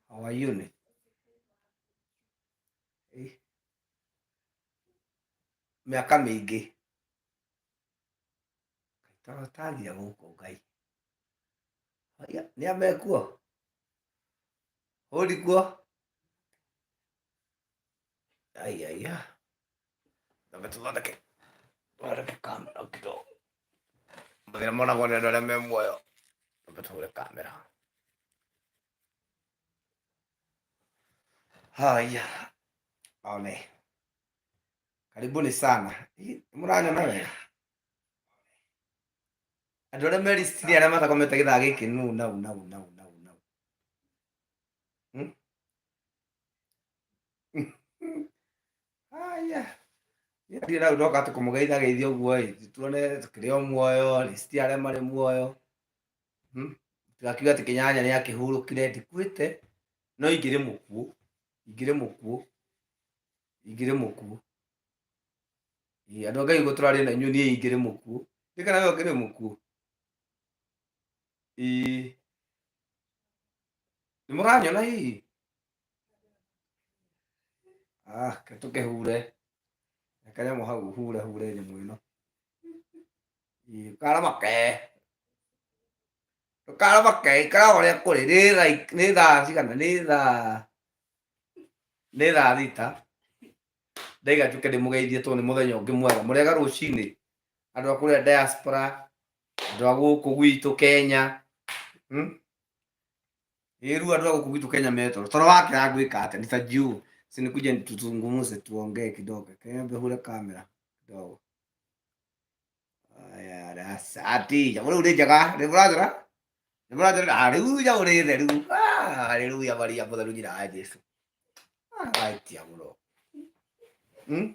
How are you? Ni? Eh. Mĩaka mĩingĩ. Tũrotagia gũkũ Ngai. Haya, nĩ amekuo? Hũri kuo? Ai, ai, ai. Tambe tũthondeke thondeke kamera kidogo. Mathĩna monagwo nĩ andũ arĩa me muoyo. Tambe tũhũre kamera. Haya. One. Karibuni sana. Mũranyona wega? Andũ arĩa me list-inĩ arĩa matakomete gĩthaa gĩkĩ nũ nau nau nau nau nau. Hmm? Haya. Ndirĩ na ndoka atĩ kũmũgeitha geithia ũguo ĩ, tuone tũkĩrĩ o muoyo, list ya arĩa marĩ muoyo. Hmm? Tigakiuge atĩ kĩnyanya nĩ akĩhurũkire, ndikuĩte, no ingĩrĩ mũkuũ, ingĩrĩ mũkuũ, ingĩrĩ mũkuũ. Ĩ, andũ a Ngai ũguo tũraria na inyuĩ niĩ ingĩrĩ mũkuũ. Nĩ kana we ũkĩrĩ mũkuũ? Ĩ, nĩ mũranyona hihi? Ah, ke tũkĩhure. Reke nyamũ hau hure hure nyamũ ĩno. Ĩ, Ndũkarama ke. Ndũkarama ke, ikara ũrĩa kũrĩ. Nĩ thaa nĩ thaa cigana? Nĩ thaa nĩ thaa thita. Ndaiga njũke ndĩmũgeithie tondũ nĩ mũthenya ũngĩ mwega. Mũrĩega rũcinĩ andũ a kũrĩa diaspora, andũ a gũkũ gwitũ Kenya. Hmm? Ĩ rĩu andũ a gũkũ gwitũ Kenya me toro. Toro wakĩra ngwĩka atĩa? Nitajiua. Si nikuje tuzungumze tuongee kidogo. Kembe hure kamera kidogo. Aya, asante. Nyamũ rĩu nĩ njega. Nĩ mũranjora? Nĩ mũranjora? Ah, rĩu nyamũ nĩ theru. Ah, haleluya Maria mũtheru nyina wa Jesu. Ah, aitia mũno. Hmm?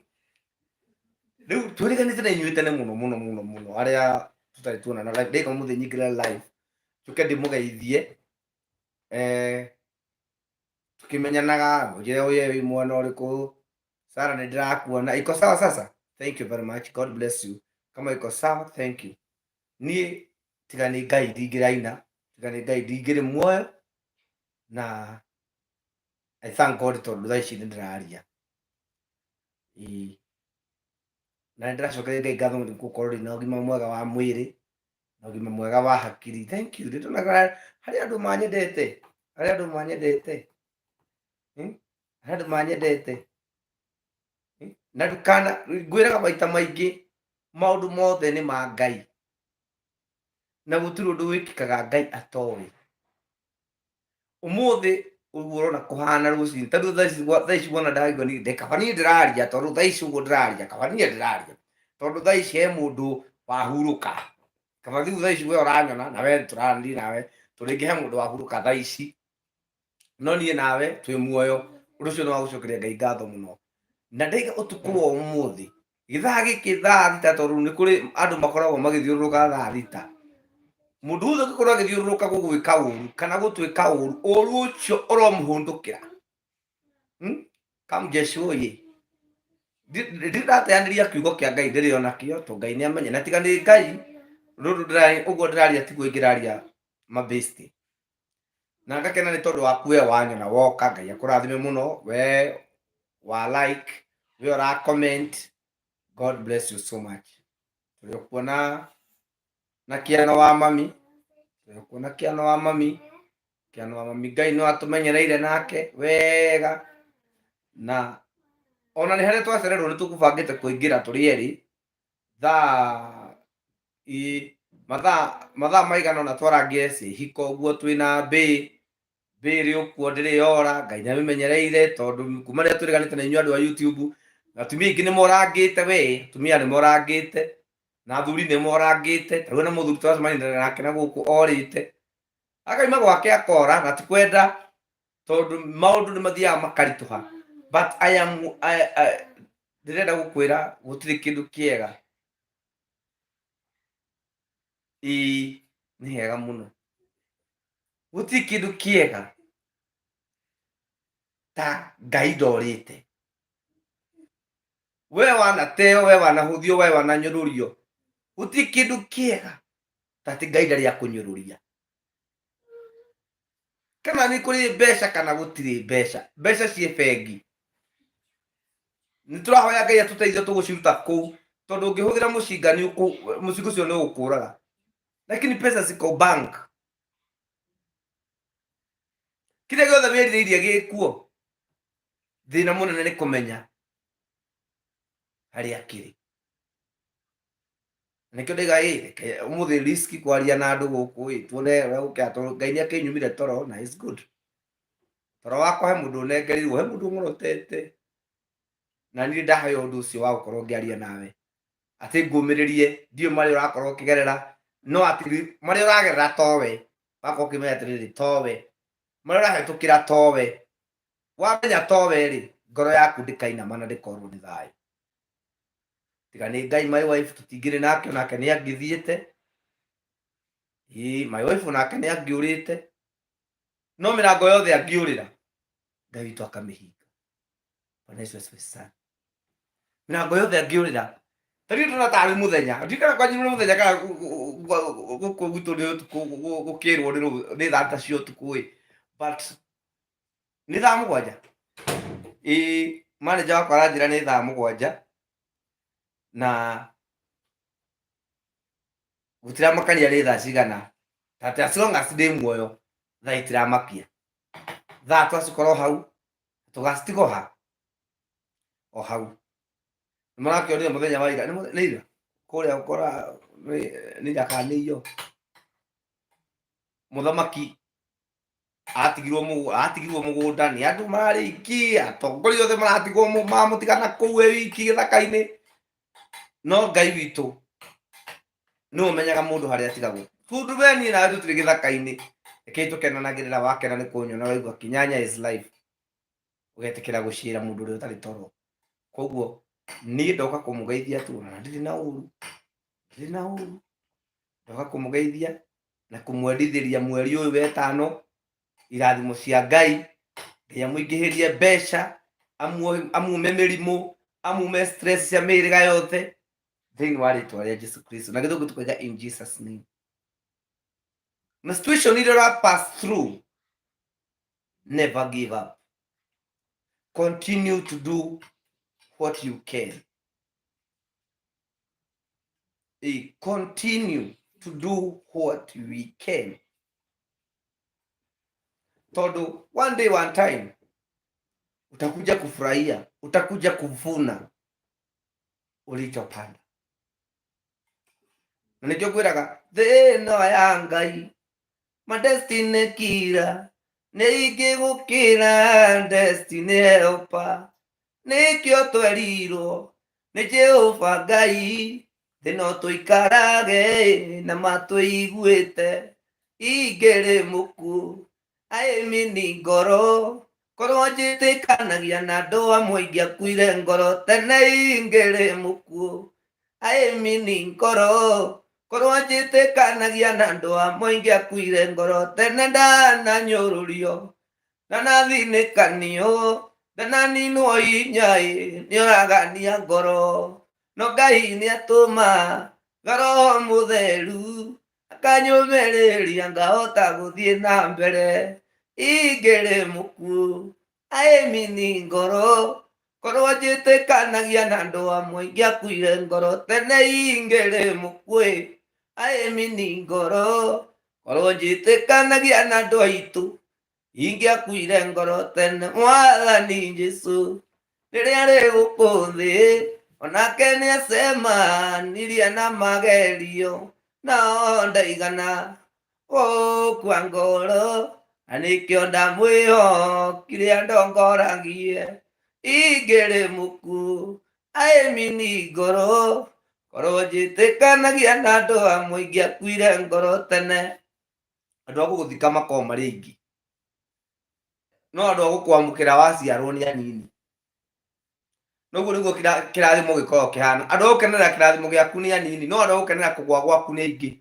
Rĩu twĩrĩganĩte na inyuĩ tene mũno mũno mũno mũno arĩa tũtarĩ tuonana live. Ndĩka mũthĩ nyingĩre live. Njũke ndĩmũgeithie. Eh, tukimenyanaga mũnjĩre ũyũ wĩ mwena ũrĩkũ Sara nĩ ndĩrakuona iko sawa sasa thank you very much God bless you kama iko sawa thank you niĩ tiga nĩ Ngai ndingĩraina tiga nĩ Ngai ndingĩrĩ muoyo na I thank God tondũ thaa ici nĩ ndĩraria Ĩĩ. Na nĩ ndĩracokeria Ngai ngatho nĩ gũkorwo ndĩ na ũgima mwega wa mwĩrĩ na ũgima mwega wa hakiri thank you ndĩtonaga harĩ andũ manyendete harĩ andũ manyendete Hmm? Harĩ andũ manyendete Hmm? Na ndukana ngwĩraga maita maingĩ maũndũ mothe nĩ ma Ngai na gũtirĩ ũndũ wĩkĩkaga Ngai atoĩ ũmũthĩ ũguo ũrona kũhana rũcinĩ tondũ thaa ici thaa ici wona ndagĩrĩirwo nĩ ndĩ kaba niĩ ndĩraria tondũ thaa ici ũguo ndĩraria kaba niĩ ndĩraria tondũ thaa ici he mũndũ wahurũka kaba rĩu thaa ici we ũranyona na we tũraranĩria nawe tondũ rĩngĩ he mũndũ wahurũka thaa ici no niĩ nawe twĩ muoyo ũndũ ũcio nĩ wa gũcokeria Ngai ngatho mũno na ndaiga ũtukũ wa ũmũthĩ gĩthaa gĩkĩ thaa thita tondũ nĩ kũrĩ andũ makoragwo magĩthiũrũrũka thaa thita mũndũ wothe ũngĩkorwo agĩthiũrũrũka gũgwĩka ũru kana gũtwĩka ũru ũru ũcio ũromũhũndũkĩra hmm? Kamjeshi oye ndirateanĩria kiugo kĩa Ngai ndĩrĩ ona kĩo to Ngai nĩ amenye na tiga nĩ Ngai rũrũ ũguo ndĩraria tiguo ingĩraria mabesti na ngakena nĩ tondũ waku we wanyona woka Ngai akũrathime mũno we wa like we ũra comment God bless you so much tũrĩ kuona na kĩano wa mami tũrĩ kuona kĩano wa mami kĩano wa mami Ngai no atũmenyereire nake wega na ona nĩ harĩa twacererwo nĩ tũkũbangĩte kũingĩra tũrĩ erĩ thaa i mathaa mathaa maigana ona twarangire ciĩhiko ũguo twĩna mbĩ mbĩ ĩrĩ ũkuo ndĩrĩ yora Ngai nĩ amĩmenyereire tondũ kuma rĩrĩa twĩrĩganĩte na inyuĩ andũ a YouTube atumia aingĩ nĩ morangĩte we atumia nĩ morangĩte na athuri nĩ morangĩte ta rĩu na mũthuri tũracemania nake na gũkũ orĩte akaima gwake akora na ti kwenda tondũ maũndũ nĩ mathiaga makaritũha but I am I, ndĩrenda gũkwĩra gũtirĩ kĩndũ kĩega ĩĩ nĩ hega mũno gũtirĩ kĩndũ kĩega ta Ngai ndorĩte. We wanateo, we wanahũthio, we wananyũrũrio, gũtirĩ kĩndũ kĩega ta atĩ Ngai ndarĩ akũnyũrũria. Kana nĩ kũrĩ mbeca kana gũtirĩ mbeca, mbeca ciĩ bengi. Nĩ tũrahoya Ngai atũteithie tũgũciruta kũu, tondũ ũngĩhũthĩra mũcinga nĩ mũcinga ũcio nĩ ũgũkũraga, lakini pesa ziko bank. Kĩrĩa gĩothe wĩrirĩirie gĩkuo, thĩna mũnene nĩ kũmenya harĩa kĩrĩ. Nĩkĩo ndaiga ĩ reke ũmũthĩ risk kwaria na andũ gũkũ ĩ, tuone ũrĩa gũkĩra, tondũ Ngai nĩ akĩnyumire toro na is good. Toro wakwa he mũndũ ũnengereirwo, he mũndũ ũng'orotete, na niĩ ndaheo ũndũ ũcio wa gũkorwo ngĩaria nawe atĩ ngũmĩrĩrie. Ndiũĩ marĩa ũrakorwo ũkĩgerera, no atĩ marĩa ũragerera towe, wakorwo ũkĩmenya atĩrĩrĩ, towe marĩa ũrahĩtũkĩra, towe wamenya towe rĩ, ngoro yaku ndĩkainama na ndĩkorwo nĩ thayũ. Tiga nĩ Ngai, my wife tũtingĩrĩ nake, onake nĩ angĩthiĩte. Ĩĩ, my wife onake nĩ angĩũrĩte, no mĩrango yothe angĩũrĩra, Ngai witũ akamĩhinga. Bwana Yesu asifiwe sana. Mĩrango yothe angĩũrĩra, tarĩu ndĩrona tarĩ mũthenya, ndirikana kwanyu nĩ mũthenya kana gũkũ gwitũ nĩ ũtukũ, gũkĩrwo nĩ thaa ta cia ũtukũ ĩ, but nĩ thaa 7. Ĩĩ, manager wakwa aranjĩra nĩ thaa 7, na gũtiramakania nĩ thaa cigana, but as long as ndĩ muoyo, thaa itiramakia. Thaa twacikorwo hau, tũgacitigo ha o hau. Nĩ mũrakĩonire mũthenya wa ira, nĩ ira kũrĩa gũkora nĩ ira kana nĩ iyo, mũthamaki atigirwo atigirwo mũgũnda nĩ andũ mararĩ aingĩ, atongoria othe maratigwo mamũtigana kũu e wiki gĩthaka-inĩ. No Ngai witũ nĩwe ũmenyaga mũndũ harĩa atigagwo. Tondũ we niĩ nawe tũtirĩ gĩthaka-inĩ, rekei tũkenanagĩrĩra. Wakena nĩ kũnyona, waigua kinyanya is life, ũgetĩkĩra gũciĩra mũndũ ũrĩa ũtarĩ toro. Koguo niĩ ndoka kũmũgeithia tu, na ndirĩ na ũru, ndirĩ na ũru. Ndoka kũmũgeithia na kũmwendithĩria mweri ũyũ wetano irathimo cia Ngai. Ngai amũingĩhĩrie mbeca, amume mĩrimũ, amume stress cia mĩhĩrĩga yothe thĩinĩ wa rĩtwa rĩa Jesu Kristo. Na gĩthũngũ tũkauga in Jesus name. Na situation iria ũra pass through, never give up, continue to do what you can. Continue to do what we can, tondũ one day, one time utakuja kufurahia, utakuja kuvuna ulichopanda. Na nĩkĩo ngwĩraga thĩ ĩno ya Ngai, ma destiny kira nĩ ingĩ gũkĩra destiny helper. Nĩkĩo twerirwo nĩ Jehova Ngai, thĩ no tũikarage na matũiguĩte. Ingĩrĩ mũkuũ aĩmini ngoro, korwo njĩtĩkanagia na andũ amwe ingĩakuire ngoro tene. Ingĩrĩ mũkuũ aĩmini ngoro, korwo njĩtĩkanagia na andũ amwe ingĩakuire ngoro tene. Ndananyũrũrio, ndanathinĩkanio, ndananinwo hinya ĩ, nĩũragania ngoro, no Ngai nĩatũma Roho Mũtheru akanyũmĩrĩria, ngahota gũthiĩ na mbere. Ingĩrĩ mũkuũ aĩmini ngoro, korwo njĩtĩkanagia na andũ amwe ingĩakuire ngoro tene. Ingĩrĩ mũkuũ aĩmini ngoro, korwo njĩtĩkanagia na andũ aitũ ingĩakuire ngoro tene. Mwathani Jesu rĩrĩa rĩ gũkũ thĩ, onake nĩacemanirie na magerio, no ndaigana gũkua ngoro, na nĩkĩo ndamwĩhokire andongoragie. Ingĩrĩ mũkuũ aĩmini ngoro, korwo njĩtĩkanagia na andũ amwe ingĩakuire ngoro tene. Andũ a gũgũthika makoragwo marĩ aingĩ, no andũ a gũkwamũkĩra waciarwo nĩ anini. Noguo nĩguo kĩrathimo gĩkoragwo kĩhana. Andũ a gũkenera kĩrathimo gĩaku nĩ anini, no andũ a gũkenera kũgwa gwaku nĩ aingĩ.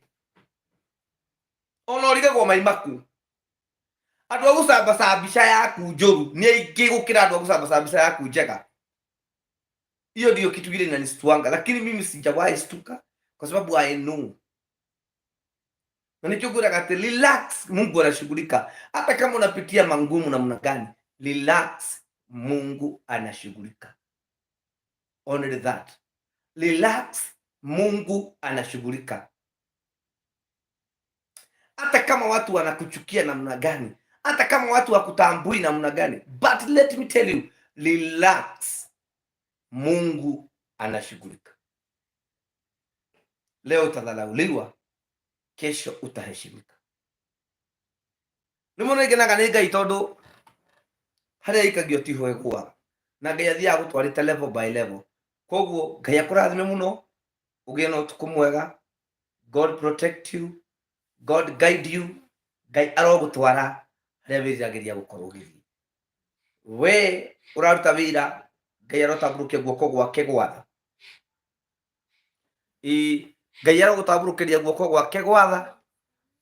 Ona ũrigagwo maimaku. Andũ a gũcambaca mbica yaku njũru nĩ aingĩ gũkĩra andũ a gũcambaca mbica yaku njega. Hiyo ndio kitu ile inanistuanga, lakini mimi sijawahi stuka kwa sababu I know na nikyo ngwĩraga atĩ relax, Mungu anashughulika. Hata kama unapitia mangumu namna gani, relax, Mungu anashughulika. Only that, relax, Mungu anashughulika. Hata kama watu wanakuchukia namna gani, hata kama watu wakutambui namna gani, but let me tell you, relax, Mungu anashughulika. Leo utadharauliwa, kesho utaheshimika. Rĩmwe nĩ ngenaga nĩ Ngai tondũ harĩa aikagio tiho ĩgũaga, na Ngai athiaga gũtwarĩte level by level. Koguo Ngai akũrathime mũno, ũgĩe na ũtukũ mwega. God protect you, God guide you, Ngai arogũtwara harĩa wĩriragĩria gũkorwo ũgĩthiĩ. We ũraruta wĩra, Ngai arotambũrũkia guoko gwake gwatha. Ĩ Ngai arogũtambũrũkĩria guoko gwake gwatha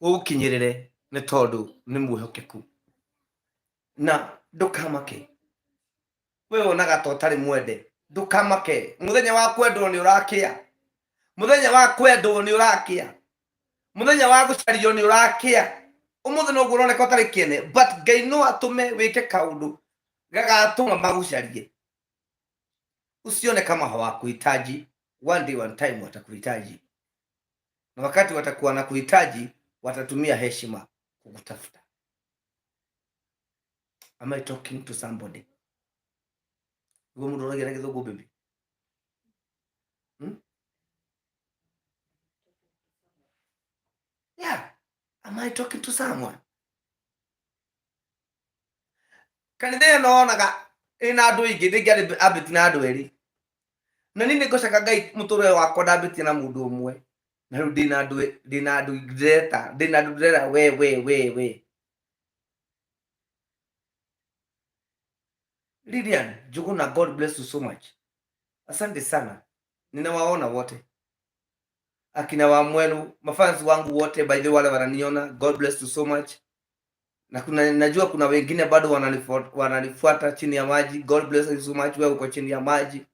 gũgũkinyĩrĩre nĩ tondũ nĩ mwĩhokeku. Na ndũkamake, we wonaga ta ũtarĩ mwende, ndũkamake. Mũthenya wa kwendwo nĩ ũrakĩa, mũthenya wa kwendwo nĩ ũrakĩa, mũthenya wa gũcario nĩ ũrakĩa. Ũmũthĩ noguo ũroneka ũtarĩ kĩene, but Ngai no atũme wĩke kaũndũ gagatũma magũcarie. Usione kama hawakuhitaji, one day one time watakuhitaji, na wakati watakuwa na kuhitaji watatumia heshima kukutafuta. Am I talking to somebody? Niguo mundu ũragia na gĩthũngũ baby? Hmm? Yeah. Am I talking to someone? Kanitha ĩno wonaga ĩna andũ aingĩ, ndĩngĩarĩ ambĩti na andũ erĩ. Na niĩ nĩngocaga Ngai mũtũrĩre wakwa ndambĩtie na mũndũ ũmwe. Na rĩu ndĩna andũ, ndĩna andũ ndĩreta, ndĩna andũ ndĩrera we we we we. Lilian Njuguna, God bless you so much. Asante sana. Ninawaona wote. Akina Wamwelu, mafans wangu wote, by the way wale wananiona, God bless you so much. Na kuna, najua kuna wengine bado wananifuata chini ya maji. God bless you so much. Wewe uko chini ya maji.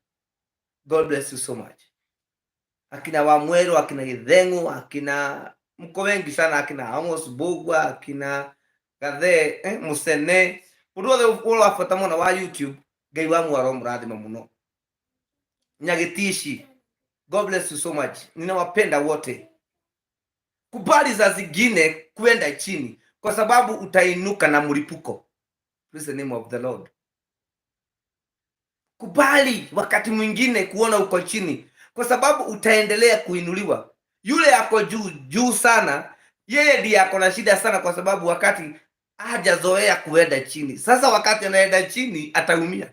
God bless you so much. Akina Wamwelu, akina Githengu, akina mko wengi sana, akina Amos Bugwa, akina Gathe, Musene. Mundu wothe ũrabuata mũno wa YouTube, Ngai wa muoyo aromũrathima mũno. Nyagitishi, God bless you so much. Ninawapenda wote. Kubali za zingine kwenda chini kwa sababu utainuka na mlipuko. Praise the name of the Lord. Kubali wakati mwingine kuona uko chini kwa sababu utaendelea kuinuliwa. Yule ako juu juu sana, yeye ndiye ako na shida sana, kwa sababu wakati hajazoea kuenda chini. Sasa wakati anaenda chini ataumia,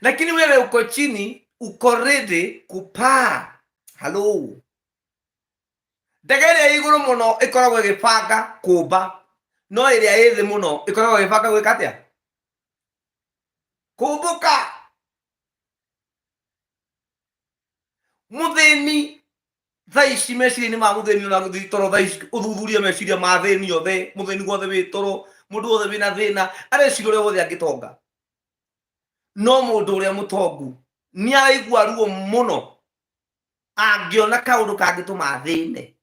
lakini wewe uko chini, uko ready kupaa. Hello, ndege ĩrĩa ĩ igũrũ mũno ĩkoragwo ĩgĩbanga kũmba, no ĩrĩa ĩ thĩ mũno ĩkoragwo ĩgĩbanga gwĩka atĩa? Kũmbũka. Mũthĩni thaa ici meciria-inĩ ma mũthĩni ona gũthiĩ toro thaa ici ũthuthurie meciria ma athĩni othe, mũthĩni wothe wĩ toro, mũndũ wothe wĩna thĩna areciria ũrĩa wothe angĩtonga. No mũndũ ũrĩa mũtongu nĩ araigua ruo mũno angĩona kaũndũ kangĩtũma athĩne.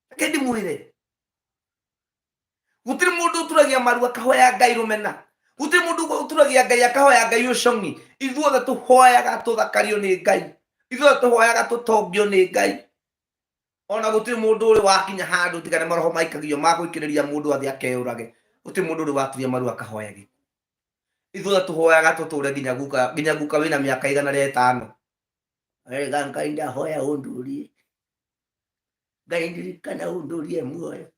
Reke ndĩmwĩre, gũtirĩ mũndũ ũturagia maru akahoya Ngai rũmena, gũtirĩ mũndũ ũturagia Ngai akahoya Ngai ũcong'i. Ithuothe tũhoyaga tũthakario nĩ Ngai, ithuothe tũhoyaga tũtongio nĩ Ngai. Ona gũtirĩ mũndũ ũrĩ wakinya handũ tiga nĩ maroho maikagio ma gũikĩrĩria mũndũ athiĩ akeyũrage. Gũtirĩ mũndũ ũrĩ waturia maru akahoya gĩkuũ. Ithuothe tũhoyaga tũtũre nginya guka, nginya guka wĩna mĩaka 105. Wega Ngai ndahoya ũndũrie, Ngai ndirikana ũndũrie muoyo.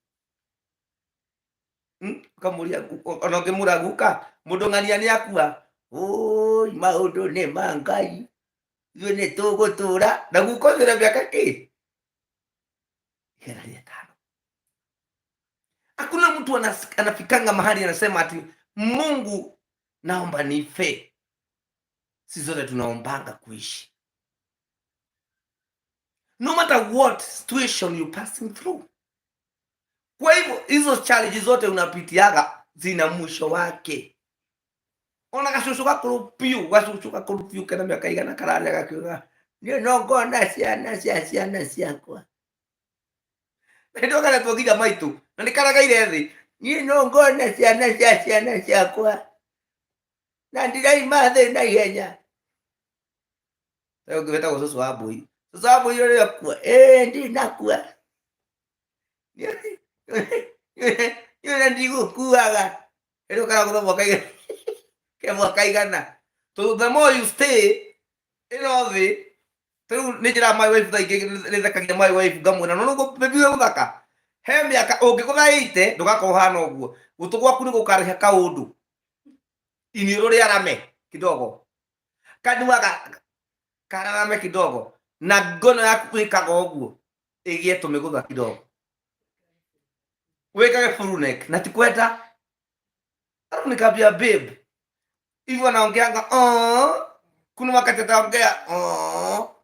Ũkamũria, ona ũngĩmũra guka, mũndũ ng'ania nĩ akua. Ũi, maũndũ nĩ ma Ngai, ithuĩ nĩ tũgũtũra. Na guka ũcio na mĩaka kĩ? 105. Hakuna mtu anafikanga mahali anasema ati Mungu naomba nife. Sisi zote tunaombanga kuishi. No matter what situation you're passing through. Kwa hivyo hizo challenges zote unapitiaga, Zina mwisho wake. Ona gacucu gakũrũ biũ, gacucu gakũrũ biũ kena mĩaka igana kararia gakiuga niĩ no ngona ciana cia ciana ciakwa. Na nĩ ndonganetwo nginya maitũ na nĩ karagaire thĩ, niĩ no ngona ciana cia ciana ciakwa na ndiraima thĩ na ihenya. Rĩu ũngĩ wĩtagwo cũcũ wa mbũi, cũcũ wa mbũi ũrĩa kua, ĩĩ ndinakua, niĩ ndigũkuaga. Rĩu karagũtha mwaka igana, ke mwaka igana. So the more you stay ĩno thĩ, rĩu nĩ njĩra my wife thaa ingĩ nĩ thekagia my wife ngamwĩra no nĩguo baby wĩ gũthaka. He mĩaka ũngĩgũtha 80 ndũgakorwo ũhana ũguo, gũtũ gwaku nĩ gũkarĩha kaũndũ, iniũrũ rĩarame kidogo, kanua kararame kidogo, na ngono yaku ĩkaga ũguo ĩgĩe tũmĩgũtha kidogo, wĩkage full neck na ti kwenda. Alafu nikaambia babe, hivyo anaongeanga oh, kuna wakati ataongea oh,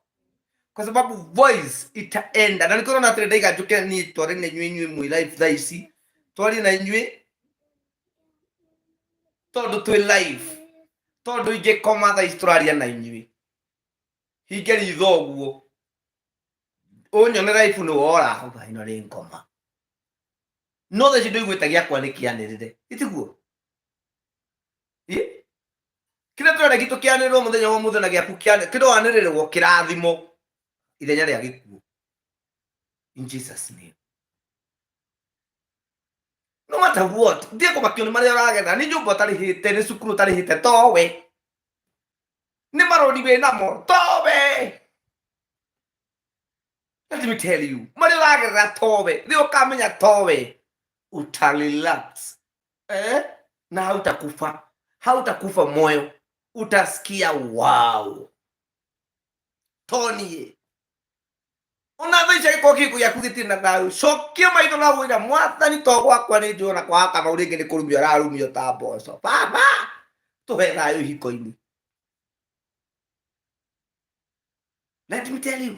kwa sababu voice itaenda na nĩkĩo ũrona atĩrĩ ndaiga njũke niĩ tware na inyuĩ inyuĩ mwĩ live thaa ici twarie na inyuĩ tondũ twĩ live, tondũ ingĩkoma thaa ici tũraria na inyuĩ hinge ritho ũguo ũnyone live nĩ wora ĩno rĩ ngoma no thaa ici ndũiguĩte gĩakwa nĩ kĩanĩrĩre itiguo kĩrĩa tũrenda gitũ kĩanĩrĩrwo mũthenya wa ũmũthĩ na gĩaku kĩroanĩrĩrwo kĩrathimo ithenya rĩa gĩkuũ in Jesus name. No matter what, thiĩ kũmakio nĩ marĩa ũragetha, nĩ nyũmba ũtarĩhĩte, nĩ cukuru ũtarĩhĩte, towe nĩ marũni wĩ namo, towe. Let me tell you, marĩa ũragerera towe, rĩrĩa ũkamenya towe, uta relax eh? Na hautakufa, hautakufa moyo, utasikia wow, toniĩ ona thaa ici angĩkorwo kĩhiko gĩaku gĩtirĩ na thayũ, cokia maitho na wĩra mwathani, to gwakwa nĩ njũĩ ona kwa Kamau rĩngĩ nĩ kũrumio ararumio ta mboco. Baba tũhe thayũ ihiko-inĩ. Let me tell you,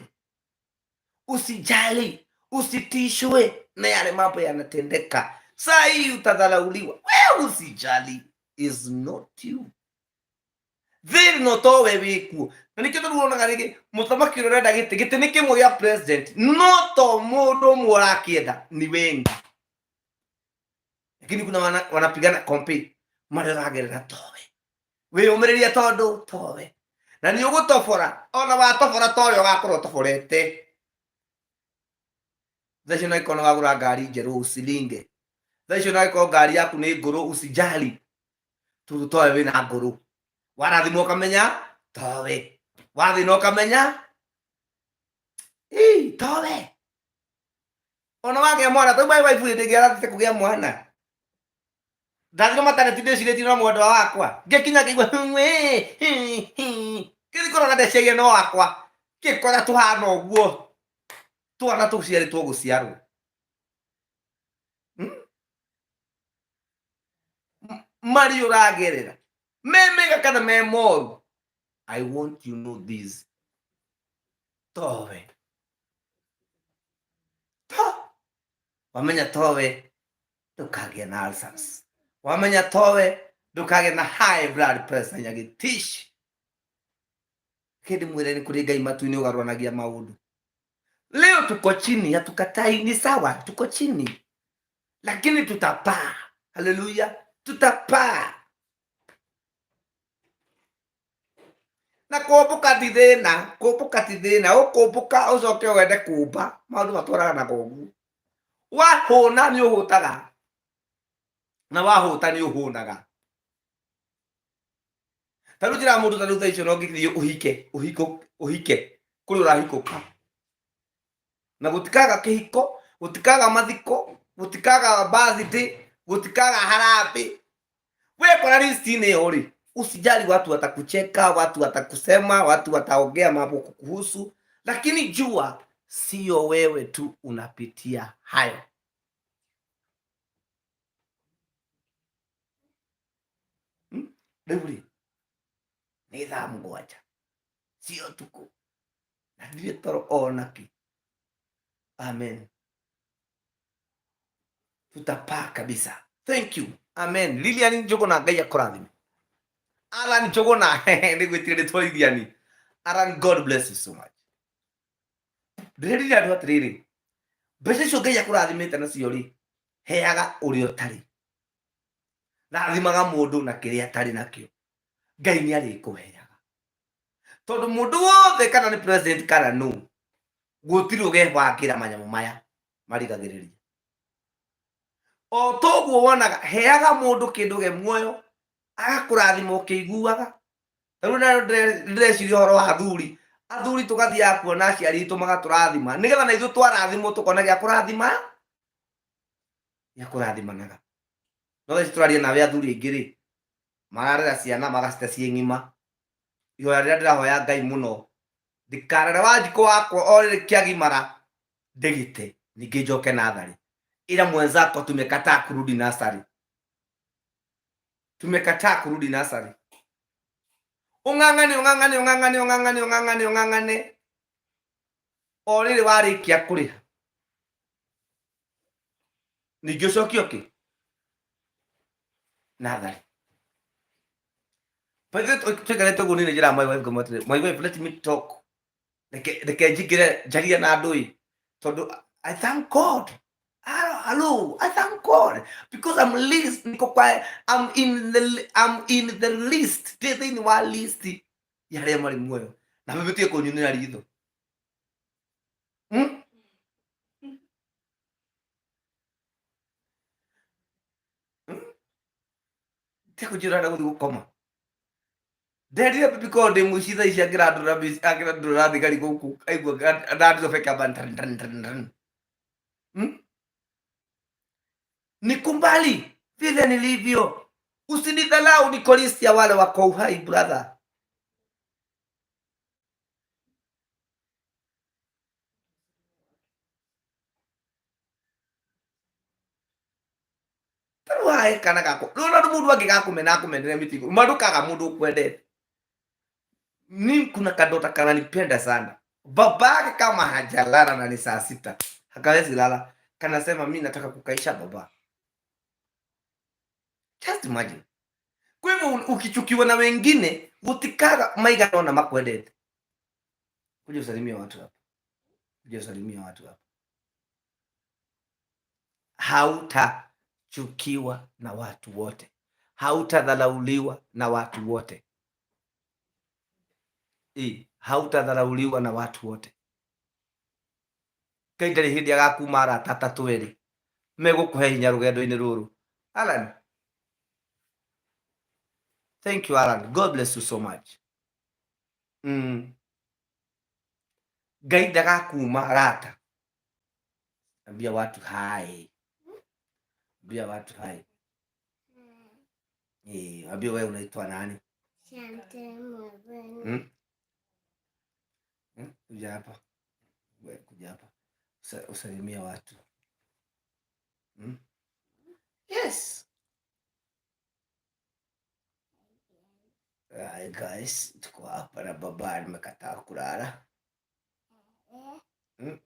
usijali, usitishwe na yale mambo yanatendeka. Saa hii utadharauliwa, wewe usijali, is not you. Thĩ ĩno to we wĩkuo, na nĩkĩo tondũ wonaga rĩngĩ mũthamaki ũrĩa ũrenda gĩtĩ, gĩtĩ nĩ kĩmwe gĩa president, no to mũndũ ũmwe ũrakĩenda, ni wengi, lakini kuna wanapigana campaign marĩa ũragerera towe wĩyũmĩrĩrie tondũ towe na nĩ ũgũtobora, ona watobora towe ũgakorwo ũtoborete. Thaa icio no ĩkorwo nĩ wagũra ngari njerũ usilinge, thaa icio no ĩkorwo ngari yaku nĩ ngũrũ usijali, tondũ towe wĩna ngũrũ, warathimwo ũkamenya towe, wathĩna ũkamenya ii towe, ona wagĩa mwana tau my wife hĩndĩ ĩngĩ arathiĩte kũgĩa mwana ndathire mataneti ndĩcirĩtie no mwendwa wakwa ngĩkinya ngĩigua kĩthi kũrora ndeciagia no wakwa ngĩkora tũhana ũguo twana tũciarĩtwo gũciarwo. Marĩ ũragerera me mega kana me moru, I want you know this, towe to wamenya towe ndũkagĩa na ulcers, wamenya towe ndũkagĩa na high blood pressure nyagĩtici. Kĩndĩ mwĩre nĩ kũrĩ Ngai matu-inĩ ũgarũranagia maũndũ. Leo tuko chini, hatukatai, ni sawa, tuko chini lakini tutapaa. Haleluya, tutapaa. Na kũmbũka ti thĩna, kũmbũka ti thĩna, ũkũmbũka ũcoke wende kũmba, maũndũ matwaraga na ũguo. Wahũna nĩ ũhũtaga, na wahũta nĩ ũhũnaga. Ta rĩu njĩra mũndũ ta rĩu thaa icio no ngĩthiĩ ũhike, ũhiko, ũhike kũrĩa ũrahikũka, na gũtikaga kĩhiko, gũtikaga mathiko, gũtikaga birthday, gũtikaga harambee. Wekora list-inĩ ĩyo rĩ, usijali, watu watakucheka, watu watakusema, watu wataongea mambo kukuhusu, lakini jua sio wewe tu unapitia hayo. Rĩu rĩ nĩ thaa 7 cia ũtukũ na ndirĩ toro ona kĩ. Amen, tutapaa kabisa. Thank you. Amen. Lilian Njũgũna, Ngai akũrathime. Alan Njũgũna, nĩgwĩtire rĩtwa Lilian. Alan, God bless you so much. Ndĩrerire andũ atĩrĩrĩ, mbeca icio Ngai akũrathimĩte nacio rĩ, heaga ũrĩa ũtarĩ, rathimaga mũndũ na kĩrĩa atarĩ nakĩo, Ngai nĩ arĩkũheaga. Tondũ mũndũ wothe, kana nĩ president kana no, gũtirĩ ũgebangĩra manyamũ maya marigagĩrĩria. O toguo wonaga, heaga mũndũ kĩndũ ge muoyo, agakũrathima ũkĩiguaga. Rĩu ndĩreciria ũhoro wa athuri. Athuri tũgathiaga kuona aciari aitũ magatũrathima, nĩgetha na ithuĩ twarathimwo tũkona gĩa kũrathima, gĩa kũrathimanaga. No thaa ici tũraria nawe athuri aingĩ rĩ, mararera ciana magacite ciĩ ng'ima. Ihoya rĩrĩa ndĩrahoya Ngai mũno, ndikarere Wanjikũ wakwa o rĩrĩ kĩagimara ndĩgĩte ningĩ njoke natharĩ. Ĩra mwenzako tumekataa kurudi nasarĩ, tumekataa kurudi nasarĩ. Ũng'ang'ane, ũng'ang'ane, ũng'ang'ane, ũng'ang'ane, ũng'ang'ane, ũng'ang'ane, o rĩrĩ warĩkia kũrĩha ningĩ ũcokio kĩ natharĩ. By the way, tũikarĩte ũguo niĩ nĩ njĩraga my wife ngĩmwĩra atĩrĩ, my wife, let me talk, reke njingĩre njarie na andũ ĩ, tondũ I thank God. Hello, I thank God because I'm list, niko kwa, I'm in the list, ndĩ thĩinĩ wa list ya arĩa marĩ muoyo na mĩbĩtie kũnyunĩra ritho. Hmm? Hmm? Tekũnjĩra ũrenda gũthiĩ gũkoma. Nderire bibi korwo ndĩ mũici thaa ici angĩrandũra angĩrandũra thigari gũkũ aigua ndandũra kamba ndran ndran ndran ndran. Niko mbali vile nilivyo, usinidhalau, niko list ya wale wako uhai brother. Tarĩu hahe kana gakwa rĩu ona mũndũ angĩgakũmena akũmenere mĩtigo ma ndũkaga mũndũ ũkwendete. Ni kuna kadota kananipenda sana, babake kama hajalala na ni saa 6 hakawezi lala, kanasema mi nataka kukaisha baba. Just imagine. Kwa hivyo ukichukiwa na wengine gutikaga maigana ona makwendete. Kuja usalimie watu hapa, kuja usalimie watu hapa. Hautachukiwa na watu wote, hautadharauliwa na watu wote. Hautadharauliwa na watu wote. Ngai ndarĩ hĩndĩ agakuma arata atatũ erĩ megũkũhe hinya rũgendo-inĩ rũrũ. Alan, thank you Alan, God bless you so much. Ngai ndagakuma arata. Ambia watu hai, ambia watu hai. Ambia wewe unaitwa nani? Shante Mwaveni. Kuja hapa. Wewe kuja hapa. Usalimia watu. Yes. Hi guys, tuko hapa na baba amekataa kulala.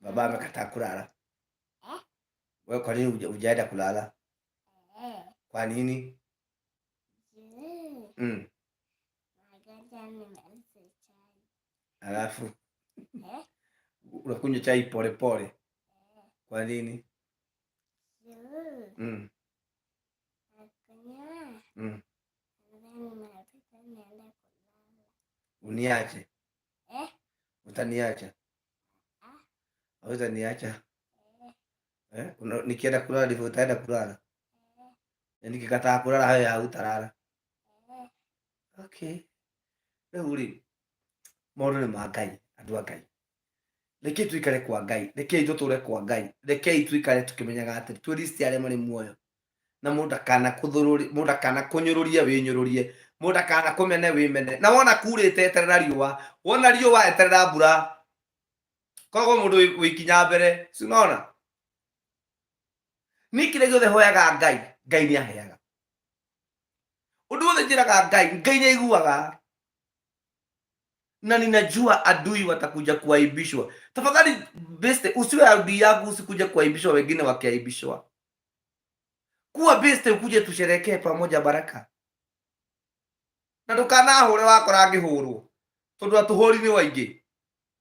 Baba amekataa kulala. Wewe kwa nini hujaenda kulala? Kwa nini? Alafu unakunywa chai pole pole. Kwa nini? Uniache? Utaniacha? Utaniacha? Nikienda kulala ndivyo utaenda kulala? Nikikataa kulala hayo hautalala. Okay. Rĩu rĩ, maũndũ nĩ ma Ngai, andũ a Ngai. Rekei tuikare kwa Ngai, rekei tũtũre kwa Ngai, rekei tuikare tũkĩmenyaga atĩ twĩ list ya arĩa marĩ muoyo. Na mũndũ akanakũthũrũrie, mũndũ akanakũnyũrũrie wĩnyũrũrie, mũndũ akanakũmene wĩmene. Na wona kurĩte eterera riũa, wona riũa eterera mbura. Koragwo mũndũ wĩ ikinya mbere, si unaona? Niĩ kĩrĩa gĩothe hoyaga Ngai, Ngai nĩ aheaga. Ũndũ wothe njĩraga Ngai, Ngai nĩ aiguaga. Na ninajua adui watakuja kuaibishwa. Tafadhali beste, usiwe adui yangu, usikuja kuaibishwa wengine wakiaibishwa. Kuwa beste ukuje tusherekee pamoja baraka. Na ndũkanahũre wakora ngĩhũrwo tondũ atũhũri nĩ waingĩ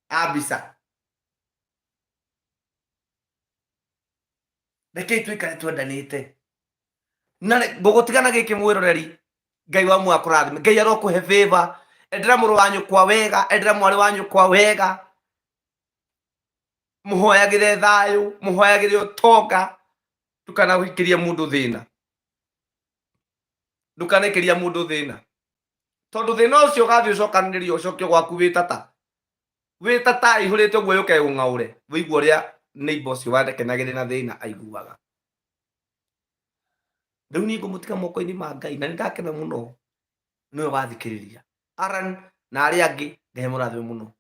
a mbica. Rekei tũikare twendanĩte. Na ngũgũtigana gĩkĩ mwĩroreri, Ngai wa muoyo akũrathime. Ngai arokũhe favor. Endera mũrũ wa nyũkwa wega, endera mwarĩ wa nyũkwa wega. Mũhoyagĩre thayũ, mũhoyagĩre ũtonga. Ndũkanahikĩrie mũndũ thĩna. Ndũkanekĩria mũndũ thĩna. Tondũ thĩna ũcio ũgathiĩ ũcokanĩrĩrio ũcokio gwaku wĩ tata. Wĩ tata ĩihũrĩte ũguo yũke ĩgũng'aũre. Wĩigue ũrĩa neighbor ũcio wakenagĩrĩra na thĩna aiguaga. Rĩu niĩ ngũmũtiga moko-inĩ ma Ngai na nĩ ndakena mũno nĩwe wathikĩrĩria. Aran na arĩa angĩ Ngai amũrathime mũno.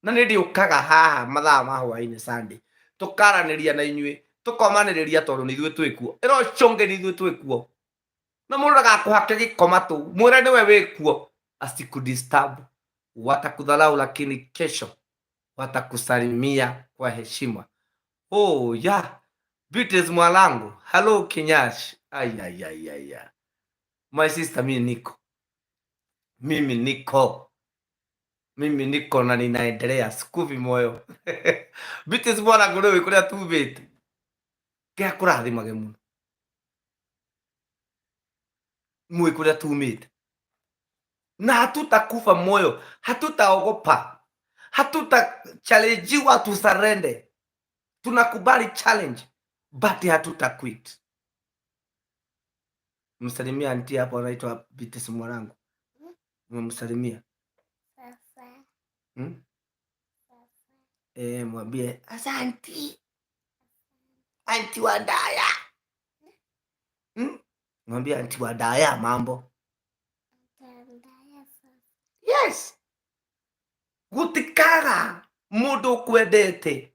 Na nĩ ndĩũkaga haha mathaa ma hwaĩ-inĩ Sunday tũkaranĩria na inyuĩ tũkomanĩrĩria tondũ nĩ ithuĩ twĩkuo. Ĩra ũcio ũngĩ nĩ ithuĩ twĩkuo. Na mũndũ ndagakũhake gĩko matũ mwĩre nĩwe wĩkuo asikudisturb watakudharau lakini kesho watakusalimia kwa heshima. Oh yeah. Beatrice mwanangu, hello Kinyash. Ay ay ay ay. ay. My sister mimi niko. Mimi niko. Mimi niko na ninaendelea sikuvi moyo. Beatrice mwanangu nĩ kũrĩa tumĩte. Ngai akũrathimage mũno. Mwĩ kũrĩa tumĩte. Na hatutakufa moyo, hatutaogopa, hatutachallenjiwa tusarende. Tunakubali challenge but hatuta quit. Msalimia anti hapo anaitwa Beatrice mwanangu. Umemsalimia? Sasa. Hmm? Sasa. Eh, mwambie asanti. Anti Wadaya. Hmm? Mwambie anti Wadaya mambo. Tandaya sasa. Yes. Gutikaga mundu ukwendete.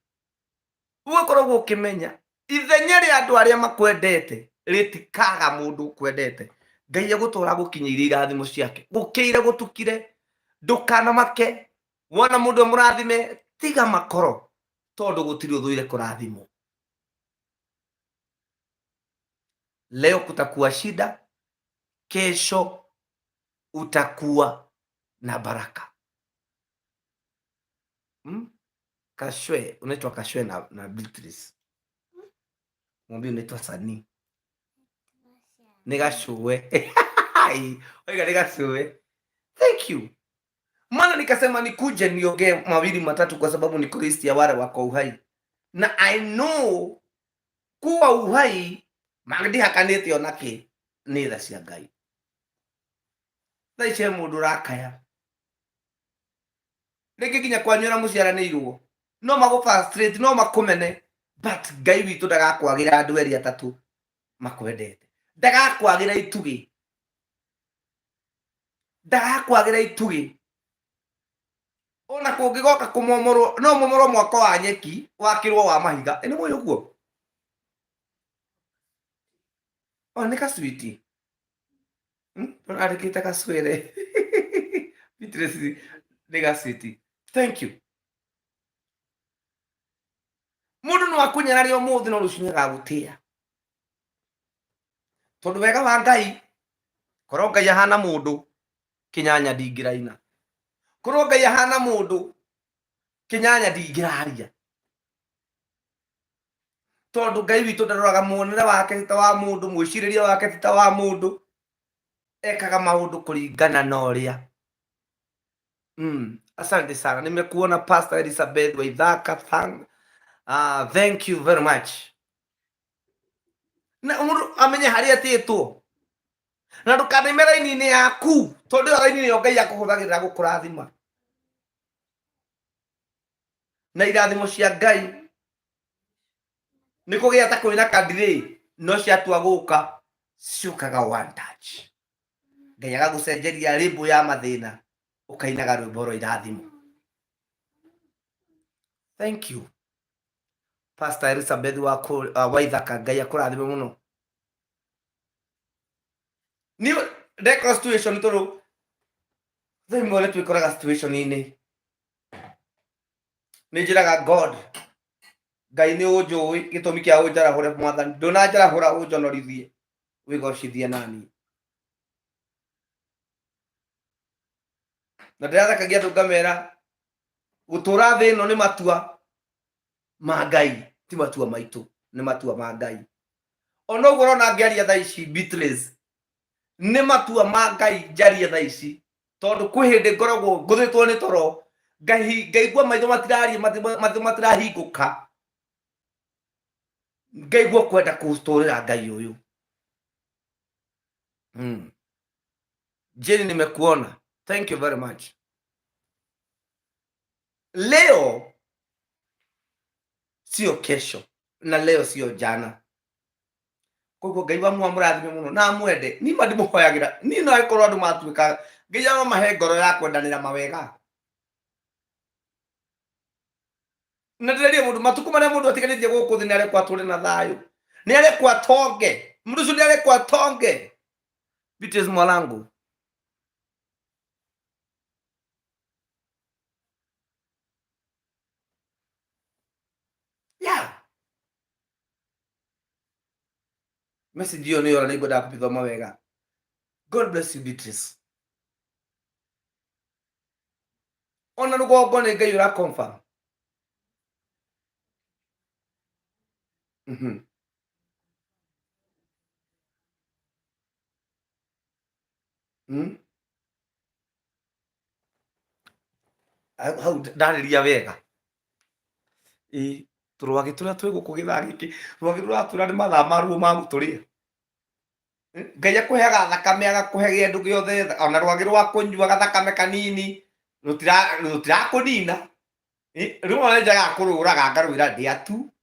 Ugakoragwo ukimenya ithenya rĩa andũ arĩa makwendete rĩtikaga mũndũ ũkwendete. Ngai egũtũra gũkinyĩirie irathimo ciake. Gũkĩire gũtukire, ndũkanamake. Wona mũndũ e mũrathime, tiga makoro tondũ gũtirĩ ũthũire kũrathimwo. Leo kutakuwa shida, kesho utakuwa na baraka. Hmm? Kashwe, unaitwa Kashwe na Beatrice. Mwambie unaitwa Sani. Nĩ gacũwe. Oiga nĩ gacũwe. Thank you. Maana nikasema nikuje niongee mawili matatu kwa sababu niko list ya wale wako uhai. Na I know kuwa uhai ndihakanĩte ona kĩ nĩ tha cia Ngai. Thaa ici he mũndũ ũrakaya. Rĩngĩ nginya kwanyu ũrĩa mũciaranĩirwo no magũ frustrate, no makũmene, but Ngai witũ ndagakwagĩra andũ erĩ atatũ makwendete. Ndagakwagĩra itugĩ. Ndagakwagĩra itugĩ. Ona kũngĩgoka kũmomorwo, no momorwo mwako wa nyeki wakĩrwo wa mahiga. Ĩ nĩ mũĩ ũguo? O nĩ kaswiti. Andĩkĩte kacwere. Beatrice nĩ gaswiti. Thank you. Mũndũ no akũnyarare ũmũthĩ no rũciũ nĩagagũtĩa. Tondũ wega wa Ngai, korwo Ngai ahana mũndũ, kĩnyanya ndingĩraina. Korwo Ngai ahana mũndũ, kĩnyanya ndingĩraria. Tondũ Ngai witũ ndaroraga muonere wake ti ta wa mũndũ, mwĩcirĩrie wake ti ta wa mũndũ. Ekaga maũndũ kũringana na ũrĩa. Asante sana. Nimekuona Pastor Elizabeth Waithaka. Thank you very much. Na mũndũ amenye harĩa atĩtwo. Na ndũkanime raini-inĩ yaku, tondũ ĩyo raini nĩyo Ngai akũhũthagĩra gũkũrathima. Na irathimo cia Ngai nĩ kũgĩa ta kwĩna kadiri, no ciatua gũka ciũkaga one touch. Ngai agagũcenjeria rĩmbũ ya mathĩna, ũkainaga rwĩmbo rwa irathimo. Thank you. Pastor Elizabeth Waithaka, Ngai akũrathime mũno. Niĩ ndekora situation tondũ thaa imwe nĩ twĩkoraga situation-inĩ. Nĩ njĩraga God, Ngai nĩ ũnjũĩ gĩtũmi kĩa ũnjarahũre mwathani, ndũnanjarahũra ũnjonorithie, wĩgocithie nani. Na ndĩrathekagia andũ ngamera gũtũra thĩ ĩno nĩ matua ma Ngai, ti matua maitũ, nĩ matua ma Ngai. Ona ũguo ũrona ngĩaria thaa ici Beatrice, nĩ matua ma Ngai njarie thaa ici, tondũ kwĩ hĩndĩ ngoragwo ngũthĩtwo nĩ toro, ngaigua maitho matiraria, maitho matirahingũka, ngaigua kwenda kũtũrĩra Ngai ũyũ. Jane, nimekuona, thank you very much. Leo sio kesho na leo sio jana. Koguo Ngai wa muoyo amũrathime mũno na amwende. Niĩ ma ndĩmũhoyagĩra, niĩ no angĩkorwo andũ matuĩka Ngai aromahe ngoro ya kwendanĩra mawega. Na ndĩreria mũndũ matukũ marĩa mũndũ atiganĩtie gũkũ thĩ nĩ arekwo atũre na thayũ, nĩ arekwo atonge, mũndũ ũcio nĩ arekwo atonge. Beatrice Mwalangu, yeah. Message ĩyo nĩ yora, nĩ ngwendaga kũmĩthoma wega. God bless you Beatrice. Ona rũgongo nĩ Ngai ũra confirm. Hau ndarĩria wega. Ĩ tũrwagĩ tũrĩa twĩ gũkũ gĩthaa gĩkĩ, rwagĩ rũratwĩra nĩ mathaa maruo ma gũtũrĩa. Ngai akũheaga thakame, agakũhe kĩndũ gĩothe, ona rwagĩ rwa kũnyua gathakame kanini rũtirakũnina. Rĩmwe nĩ njagaga kũrũraga ngarwĩra ndĩa tu,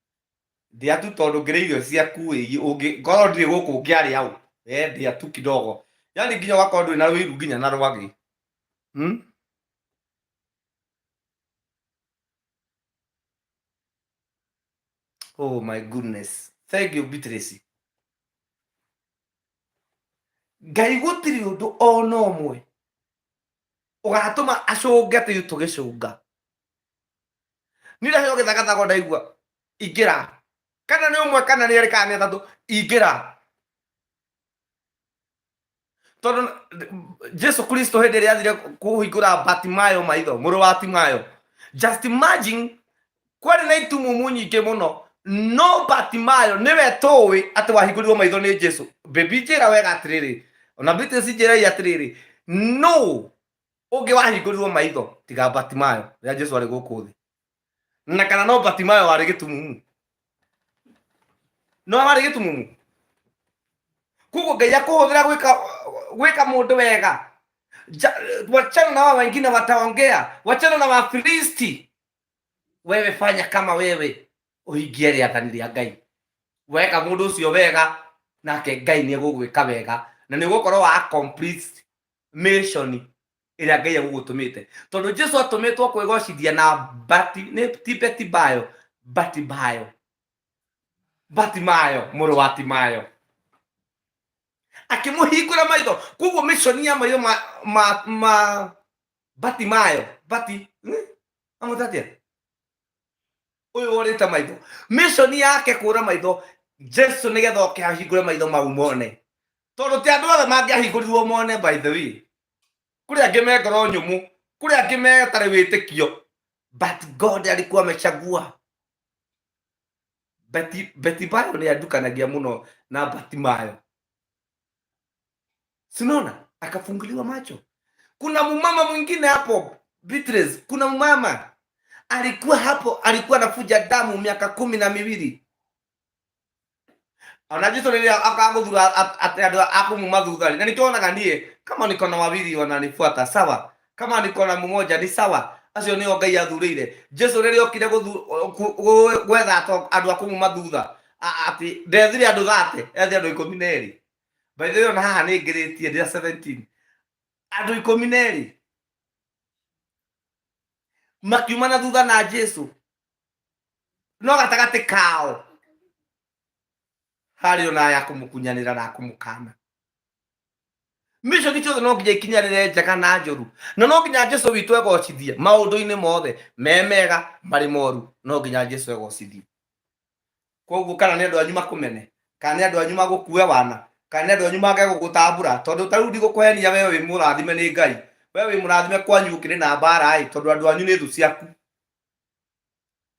ndĩa tu, tondũ ngĩrĩa irio ciaku ĩ, ũngĩ ngorwo ndirĩ gũkũ ũngĩarĩa ũ? Ndĩa tu kidogo, yani nginya ũgakorwo ndũrĩ na wĩiru nginya na rwagĩ. Oh my goodness. Thank you Beatrice. Ngai gũtirĩ ũndũ ona ũmwe ũgatũma acũnge atĩ tũgĩcũnga. Niĩ ndaheo gĩthagathago ndaigua ingĩra, kana nĩ ũmwe kana nĩ erĩ kana nĩ atatũ, ingĩra, tondũ Jesu Kristo hĩndĩ ĩrĩa athire kũhingũra Batimayo maitho, mũrũ wa Timayo, just imagine, kwarĩ na itumumu nyingĩ mũno, no Batimayo nĩwe tũĩ atĩ wahingũrirwo maitho nĩ Jesu. Baby, njĩra wega atĩrĩrĩ, ona Beatrice njĩrai atĩrĩrĩ, no ũngĩ wahingũrirwo maitho tiga Batimayo rĩrĩa Jesu arĩ gũkũ thĩ? Na kana no Batimayo warĩ gĩtumumu? No warĩ gĩtumumu. Koguo Ngai akũhũthĩra gwĩka gwĩka mũndũ wega. Wachana na wao wengine wataongea, wachana na Wafilisti, wewe fanya kama wewe ũhingie rĩathani rĩa Ngai. Weka mũndũ ũcio wega, nake Ngai nĩ egũgwĩka wega, na nĩ ũgũkorwo wa complete mission ĩrĩa Ngai egũgũtũmĩte, tondũ Jesu atũmĩtwo kwĩgocithia na bati nĩ ti Betibayo, Batibayo, Batimayo mũrũ wa Timayo, akĩmũhingũra maitho. Koguo mission ya maitho ma Batimayo, Bati amwĩta atĩa ũyũ worĩte maitho, mission yake kũra maitho Jesu nĩgetha oke ahingũre maitho mau mone, tondũ ti andũ othe mangĩahingũrirwo mone. By the way, kũrĩ angĩ me ngoro nyũmũ, kũrĩ angĩ metarĩ wĩtĩkio, but God alikuwa amechagua Betibayo. Nĩ andukanagia mũno na Batimayo, sinaona akafunguliwa macho. Kuna mumama mwingine hapo Beatrice, kuna mumama alikuwa hapo, alikuwa anafuja damu miaka 12. Ona Jesu rĩrĩa akagũthura atĩ andũ akumuma thutha rĩ, na nĩkĩo wonaga niĩ kama niko na wawili wananifuata sawa, kama niko na mmoja ni sawa, acio nĩo Ngai athurĩire. Jesu rĩrĩa okire gwetha andũ a kumuma thutha, atĩ ndethire andũ 30, ethire andũ 12. By the way, ona haha nĩ ngĩrĩtie ndĩ 17, andũ 12 makiuma na thutha na Jesu, no gatagatĩ kao harĩ ona aya kũmũkunyanĩra na kũmũkana. Mission ciothe no nginya ikinyanĩre, njega na njũru, na no nginya Jesu witũ egocithie maũndũ-inĩ mothe, me mega marĩ moru, no nginya Jesu egocithie. Koguo kana nĩ andũ anyu makũmene, kana nĩ andũ anyu magũkue wana, kana nĩ andũ anyu mage gũgũtambũra, tondũ ta rĩu ndigũkũhenia we wĩ mũrathime nĩ Ngai. We wĩ mũrathime kwanyu gũkĩrĩ na mbara ĩ, tondũ andũ anyu nĩ thũ ciaku.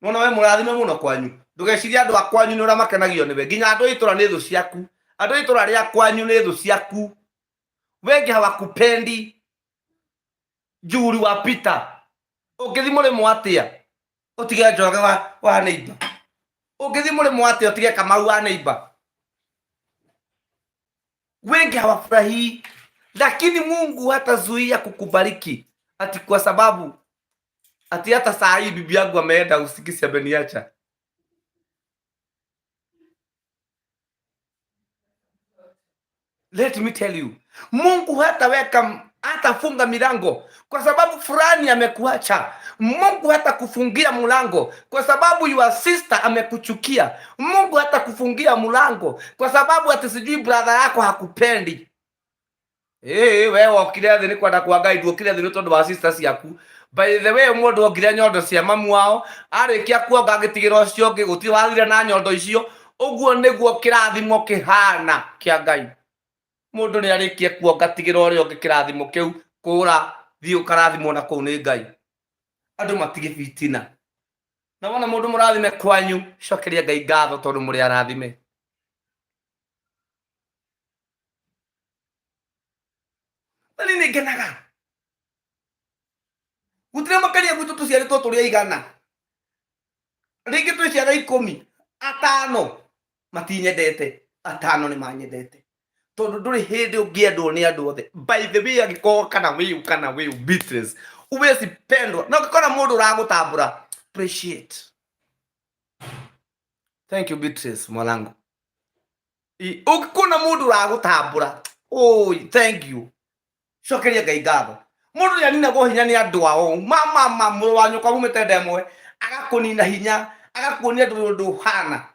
Nona we mũrathime mũno kwanyu. Ndũgecirie andũ a kwanyu nĩ ũrĩa makenagio nĩwe. Nginya andũ a itũra nĩ thũ ciaku. Andũ a itũra rĩa kwanyu nĩ thũ ciaku. Wengi hawakupendi. Juri wa Peter. Ũngĩthiĩ mũrĩmo atĩa? Ũtige Njoroge wa neighbor. Ũngĩthiĩ mũrĩmo atĩa ũtige Kamau wa neighbor? Wengi hawafurahii, lakini Mungu hatazuia kukubariki ati kwa sababu ati hata saa hii bibi yangu ameenda usingizi ameniacha. Let me tell you, Mungu hataweka hatafunga milango kwa sababu fulani amekuacha. Mungu hatakufungia mlango kwa sababu your sister amekuchukia. Mungu hatakufungia mlango kwa sababu ati sijui brother yako hakupendi. We wokire thĩ nĩ kwenda kwa Ngai, nduokire thĩ nĩ tondũ wa sister ciaku. By the way, mũndũ ongire nyondo cia mamu wao, arĩkia kuonga agĩtigĩra ũcio ũngĩ, gũtirĩ wathire na nyondo icio. Ũguo nĩguo kĩrathimo kĩhana kĩa Ngai. Mũndũ nĩ arĩkia kuonga, tigĩra ũrĩa ũngĩ kĩrathimo kĩu, kũra, thiĩ ũkarathimwo na kũu nĩ Ngai. Andũ matige bitina. Na wona mũndũ mũrathime kwanyu, cokeria Ngai ngatho tondũ mũrĩ arathime. Na niĩ nĩ ngenaga. Gũtirĩ makania gwitũ tũciarĩtwo tũrĩ aigana. Rĩngĩ twĩ ciana 10, 5 matinyendete, 5 nĩ manyendete. Tondũ ndũrĩ hĩndĩ ũngĩendwo nĩ andũ othe. By the way, angĩkorwo kana wĩũ kana wĩũ Beatrice, huwezi pendwa. Na ũngĩkora mũndũ ũragũtambũra, appreciate. Thank you Beatrice mwanangu. Ũngĩkona mũndũ ũragũtambũra, oi, thank you. Cokeria Ngai ngatho. Mũndũ nĩ aninagwo hinya nĩ andũ ao. Mama, mama, mũrũ wa nyũkwa mumĩte nda ĩmwe, agakũnina hinya, agakuonia ndũrĩ ũndũ ũhana.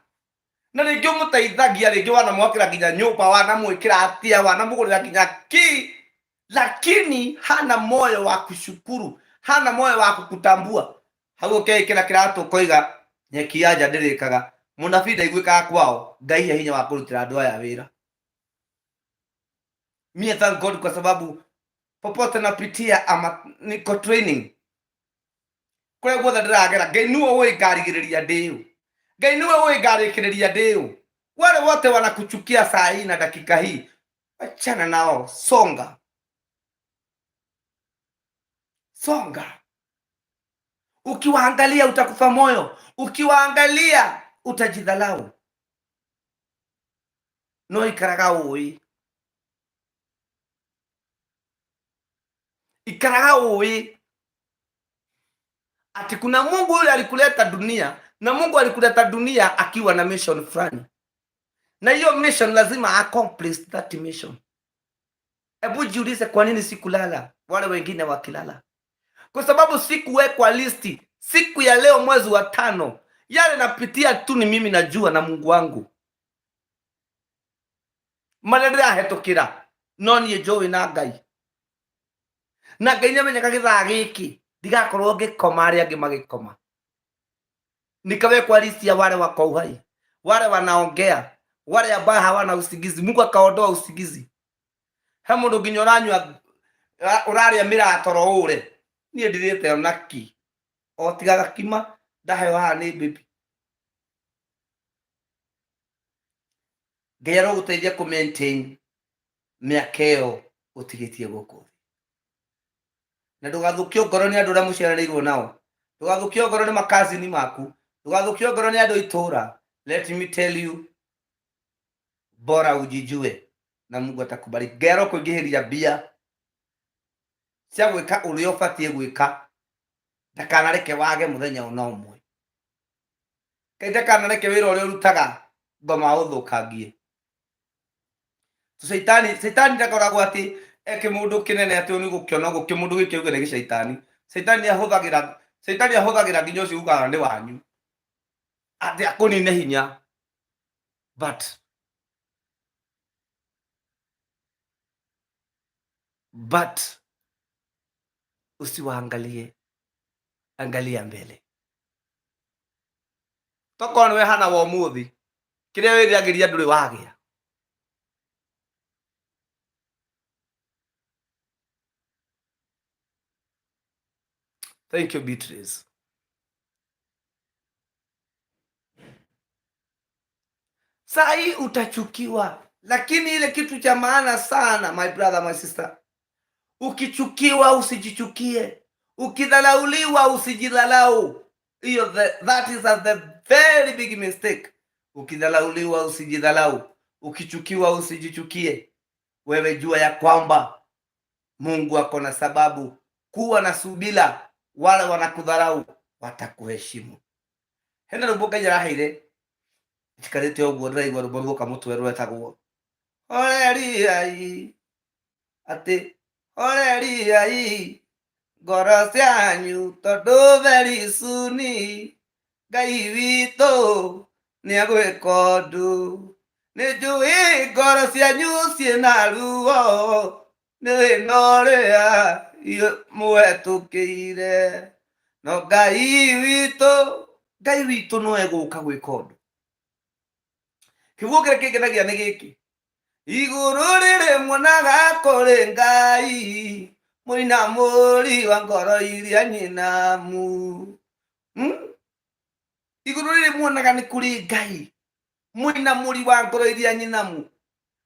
Na rĩngĩ ũmũteithagia, rĩngĩ wanamwakĩra nginya nyũmba, wanamwĩkĩra atĩa, wanamũgũrĩra nginya kĩ. Lakini hana moyo wa kushukuru, hana moyo wa kukutambua. Hau ũkeĩkĩra kĩratũ ũkoiga nyeki ya nja ndĩrĩkaga. Mũnabii ndaiguĩkaga kwao, Ngai he hinya wa kũrutĩra andũ aya wĩra. Me thank God kwa sababu popote napitia ama niko training. Kũrĩa guothe ndĩragera, Ngai nĩwe ũĩ ngarigĩrĩria ndĩũ. Ngai nĩwe ũĩ ngarĩkĩrĩria ndĩũ. Wale wote wanakuchukia saa hii na dakika hii, achana nao, songa. Songa. Ukiwaangalia utakufa moyo, ukiwaangalia utajidhalau. No ikaraga ũĩ. Ikaraga ũĩ ati kuna Mungu yule alikuleta dunia, na Mungu alikuleta dunia akiwa na mission fulani. Na hiyo mission lazima accomplish that mission. Hebu jiulize kwa nini sikulala wale wengine wakilala? Kwa sababu sikuwekwa listi. Siku ya leo mwezi wa 5, yale napitia tu ni mimi najua na Mungu wangu. Marĩa ndĩrahetũkĩra, no niĩ njũĩ na Ngai. Na Ngai nĩamenyaga gĩthaa gĩkĩ ndigakorwo ngĩkoma arĩa angĩ magĩkoma. Nikawekwa listi ya wale wako uhai, wale wanaongea, wale ambao hawana usingizi. Mungu akaondoa usingizi. He mũndũ nginya ũranyua, ũrarĩa mĩratoro ũre. Niĩ ndirĩte ona ki. O tiga gakima ndaheo haha nĩ baby. Ngai arogũteithia kũ maintain mĩaka ĩyo ũtigĩtie gũkũ thĩ. Na ndũgathũkio ngoro nĩ andũ arĩa mũciaranĩirwo nao. Ndũgathũkio ngoro nĩ makazini maku. Ndũgathũkio ngoro nĩ andũ a itũũra. Let me tell you, bora ujijue na Mungu atakubariki. Ngai arokũingĩhĩria mbia cia gwĩka ũrĩa ũbatiĩ gwĩka. Ndakanareke wage mũthenya ona ũmwe. Ngai ndakanareke wĩra ũrĩa ũrutaga ngoma ũthũkangie. Shaitani ndakoragwo atĩ eke mũndũ kĩnene atĩ nĩ gũkĩona ũguo kĩmũndũ gĩkĩ auge nĩ gĩcaitani. Shaitani ahũthagĩra nginya ũcio ugaga nĩ wanyu. Atĩ akũnine hinya. But usiwaangalie, angalia mbele. Tokorwo nĩwe hana wa ũmũthĩ, Kĩrĩa wĩriragĩria ndũrĩ wagĩa. Thank you, Beatrice. Saa hii utachukiwa, lakini ile kitu cha maana sana, my brother, my sister, ukichukiwa usijichukie, ukidhalauliwa usijidhalau. Hiyo that is the very big mistake. Ukidhalauliwa usijidhalau, ukichukiwa usijichukie. Wewe jua ya kwamba Mungu ako na sababu. Kuwa na subira, wale wanakudharau watakuheshimu. Hena rwĩmbo Ngai araheire njikarĩte ũguo ndĩraigua rwĩmbo ruoka mũtwe rwetagwo horeriai, atĩ horeriai ngoro cianyu tondũ very soon Ngai witũ nĩegwĩka ũndũ. Nĩnjũĩ ngoro cianyu ciĩna ruo nĩ thĩna ũrĩa mũhetũkĩire, no Ngai witũ, Ngai witũ no egũka gwĩka ũndũ. Kiugo kĩrĩa kĩngenagia nĩ gĩkĩ, igũrũ rĩrĩ muonaga kũrĩ Ngai mũinamũri wa ngoro iria nyinamu. Igũrũ rĩrĩ muonaga nĩ kũrĩ Ngai mũinamũri wa ngoro iria nyinamu.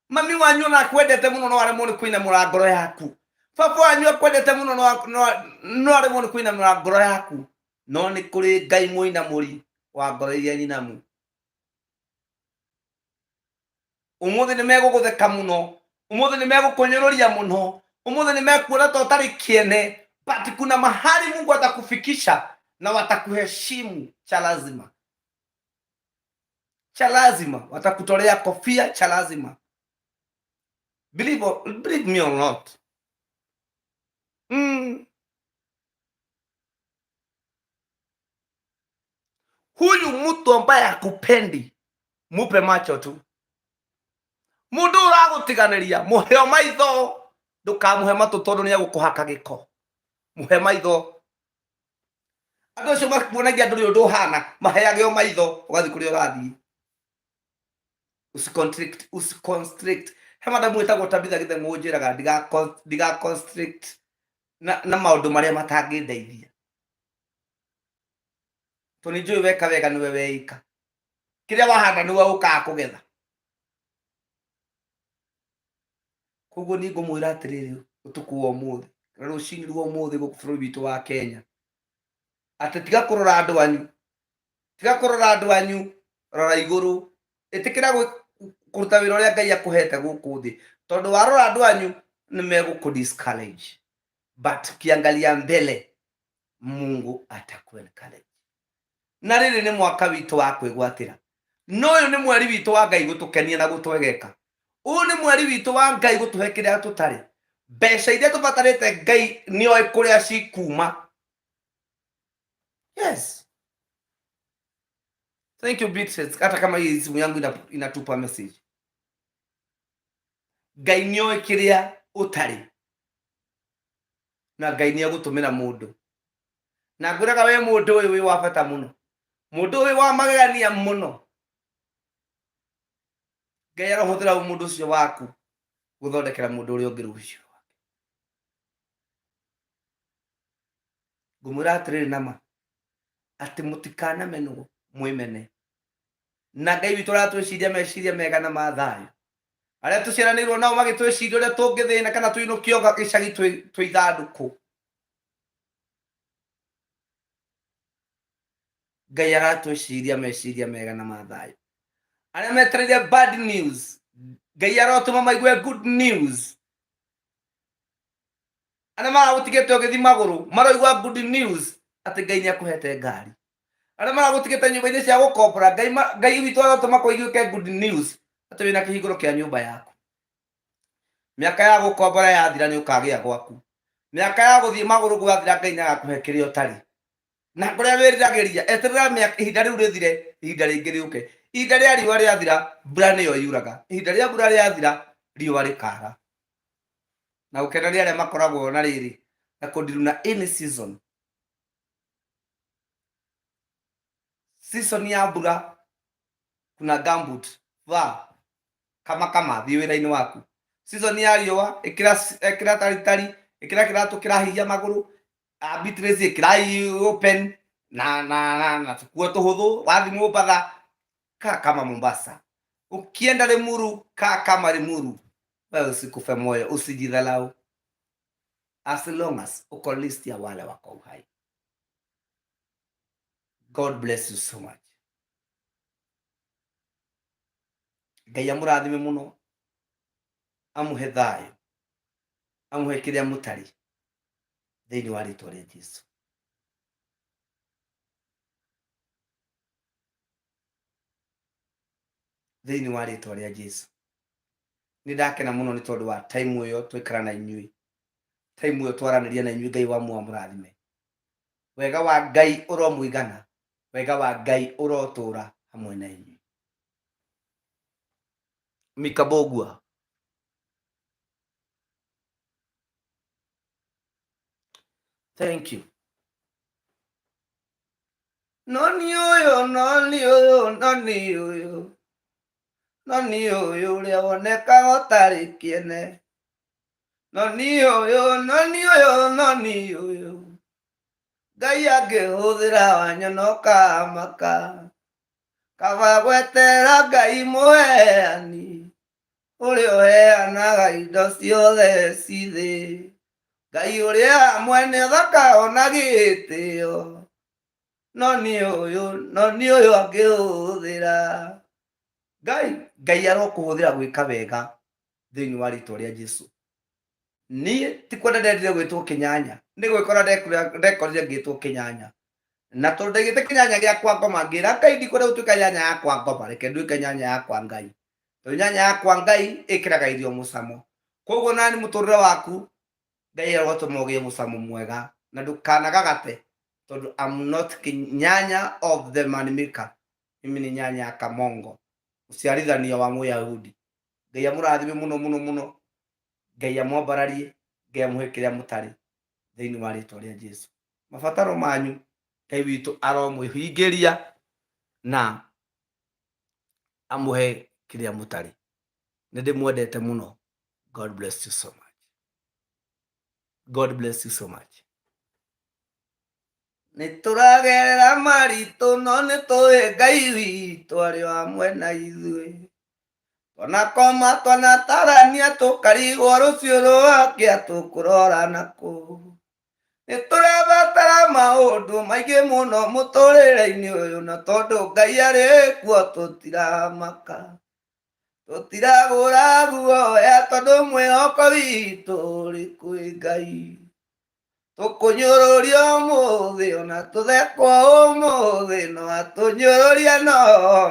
Mami wanyu ona akwendete mũno no aremwo nĩ kũinamũra ngoro yaku. Baba wanyu akwendete mũno no aremwo nĩ kũinamũra ngoro yaku. No nĩ kũrĩ Ngai mũinamũri wa ngoro iria nyinamu. Ũmũthĩ nĩ megũgũtheka mũno, ũmũthĩ nĩ megũkũnyũrũria mũno, ũmũthĩ nĩ mekuona ta ũtarĩ kĩene, but kuna mahali Mungu atakufikisha na watakuheshimu. Cha lazima, cha lazima watakutolea kofia, cha lazima. Believe me or not. Huyu mtu ambaye hakupendi, mupe macho tu. Mundu uragutiganiria, muhe o maitho, ndukamuhe matu tondu ni egũkũhaka gĩko. Muhe maitho. Andũ acio makuonagia ndũrĩ ũndũ ũhana, maheage o maitho, ũgathiĩ kũrĩa ũrathiĩ. Usiconstrict, usiconstrict. He madamu wĩtagwo Tabitha Gĩtheng'ũ ũnjĩraga ndiga constrict na maũndũ marĩa matangĩndeithia. Tondũ nĩnjũĩ weka wega nĩwe weika. Kĩrĩa wahanda nĩwe ũkaga kũgetha. Koguo niĩ ngũmwĩra atĩrĩrĩ ũtukũ wa ũmũthĩ, kana rũcinĩ rwa ũmũthĩ gũkũ bũrũri witũ wa Kenya, atĩ tiga kũrora andũ anyu, tiga kũrora andũ anyu, rora igũrũ, ĩtĩkĩra kũruta wĩra ũrĩa Ngai akũhete gũkũ thĩ, tondũ warora andũ anyu nĩ megũkũ discourage, but ukiangalia mbele Mungu ataku encourage. Na rĩrĩ nĩ mwaka witũ wa kwĩgwatĩra, no ũyũ nĩ mweri witũ wa Ngai gũtũkenia na gũtwegeka. Ũyũ nĩ mweri witũ wa Ngai gũtũhe kĩrĩa tũtarĩ. Mbeca iria tũbatarĩte Ngai nĩoĩ kũrĩa cikuma. Yes. Thank you Beatrice. Hata kama hii simu yangu inatupa message. Ngai nĩoĩ kĩrĩa ũtarĩ. Na Ngai nĩegũtũmĩra mũndũ. Na ngwĩraga we mũndũ ũyũ wĩ wa bata mũno. Mũndũ ũyũ wa magegania mũno. Ngai arohũthĩra mũndũ ũcio waku gũthondekera mũndũ ũrĩa ũngĩ rũciũ rwake. Ngũmwĩra atĩrĩrĩ nama, atĩ mũtikanamenwo mwĩmene. Na Ngai witũ aratwĩciria meciria mega na ma thayũ. Arĩa tũciaranĩirwo nao magĩtwĩciria ũrĩa tũngĩthĩna kana tũinũkio gĩcagi twĩ ithandũkũ. Ngai aratwĩciria meciria mega na ma thayũ. Arĩa metereire bad news, Ngai arotũma maigue good news. Arĩa maragũtigĩte ũgĩthiĩ magũrũ, maroigua good news atĩ Ngai nĩakũhete ngari. Arĩa maragũtigĩte nyũmba-inĩ cia gũkombora, Ngai witũ arotũma kũiguĩke good news atĩ wĩna kĩhingũro kĩa nyũmba yaku. Mĩaka ya gũkombora yathira nĩ ũkagĩa gwaku. Mĩaka ya gũthiĩ magũrũ gwathira Ngai nĩagakũhe kĩrĩa ũtarĩ. Na kũrĩa wĩriragĩria, eterera ihinda rĩu rĩthire, ihinda rĩngĩ rĩũke. Ihinda rĩa riũa rĩathira, mbura nĩyo yuraga. Ihinda rĩa mbura rĩathira, riũa rĩkara. Na gũkena nĩ arĩa makoragwo na rĩrĩ, na kũndiru na any season. Season ya mbura, kuna gumboot. Va kama kama thiĩ wĩra-inĩ waku. Season ya riũa ĩkĩra ĩkĩra taritari, ĩkĩra kĩratũ kĩrahihia magũrũ, Beatrice ĩkĩra open na na na, na tũkuo tũhũthũ, wathiĩ Mombatha kaa kama Mombasa, ukienda Limuru kaa kama Limuru. Wewe usikufe moyo, usijidhalau as long as uko list ya wale wako uhai. God bless you so much. Ngai amũrathime mũno, amũhe thayũ, amũhe kĩrĩa mũtarĩ thĩinĩ wa rĩtwa rĩa Jesu. Thĩinĩ wa rĩtwa rĩa Jesu. Nĩ ndakena mũno nĩ tondũ wa time ĩyo twaikara na inyuĩ, time ĩyo twaranĩria na inyuĩ. Ngai wa muoyo amũrathime. Wega wa Ngai ũromũigana, wega wa Ngai ũrotũra hamwe na inyuĩ. Mika Bogua. Thank you. Noni ũyũ, noni ũyũ, noni ũyũ, noni ũyũ ũrĩa wonekaga ũtarĩ kĩene. Noni ũyũ, noni ũyũ, noni ũyũ, Ngai angĩhũthĩra wanyona ũkamaka. Kaba gwetera Ngai mũheani, ũrĩa ũheanaga indo ciothe cithĩ. Ngai ũrĩa mwene ũthaka ona gĩtĩo. Noni ũyũ, noni ũyũ angĩhũthĩra. Ngai, Ngai arokũhũthĩra gwĩka wega thĩinĩ wa rĩtwa rĩa Jesu. Niĩ ti kwenda ndendire gwĩtwo kĩnyanya, nĩ gwĩkora ndekorire ngĩtwo kĩnyanya. Na tondũ ndaigĩte kĩnyanya gĩakwa ngoma, ngĩra Ngai ndikwenda gũtuĩka nyanya yakwa ngoma, reke nduĩke nyanya yakwa Ngai. Tondũ nyanya yakwa Ngai ĩkĩraga irio mũcamo. Koguo nani mũtũrĩre waku Ngai arotũma ũgĩe mũcamo mwega na ndũkanagagate tondũ I'm not nyanya of the money maker. Mimi ni nyanya ya Kamongo, mũciarithania wa Mũyahudi. Ngai amũrathime mũno mũno mũno. Ngai amwambararie, Ngai amũhe kĩrĩa mũtarĩ thĩinĩ wa rĩtwa rĩa Jesu. Mabataro manyu Ngai witũ aromũhingĩria na amũhe kĩrĩa mũtarĩ. Nĩ ndĩmwendete mũno. God bless you so much. God bless you so much. Nĩ tũragerera maritũ no nĩ tũĩ Ngai witũ arĩ o hamwe na ithuĩ. Twanakoma twanatarania tũkarigwo rũciũ rwakĩa tũkũrora nakũ. Nĩ tũrabatara maũndũ maingĩ mũno mũtũrĩre-inĩ ũyũ na tondũ Ngai arĩ kuo tũtiramaka. Tũtiragũra guoya tondũ mwĩhoko witũ ũrĩ kwĩ Ngai. Tũkũnyũrũrio ũmũthĩ ona tũthekwo ũmũthĩ no atũnyũrũria no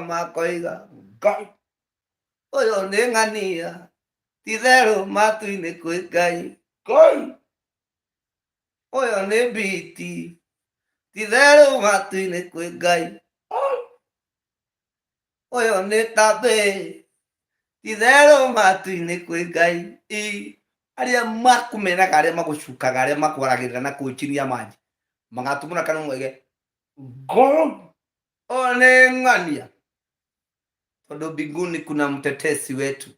makoiga Ngai ũyũ nĩ ng'ania titherũ matu-inĩ kwĩ Ngai. Ngai ũyũ nĩ mbiti titherũ matu-inĩ kwĩ Ngai. Ũyũ nĩ tambĩ titherũ matu-inĩ kwĩ Ngai. Arĩa makũmenaga, arĩa magũcukaga, arĩa makwaragĩrĩra na kũu chini ya maji magatumũra kanua moige Ngai ũyũ nĩ ng'ania, tondũ mbinguni kuna mtetesi wetu.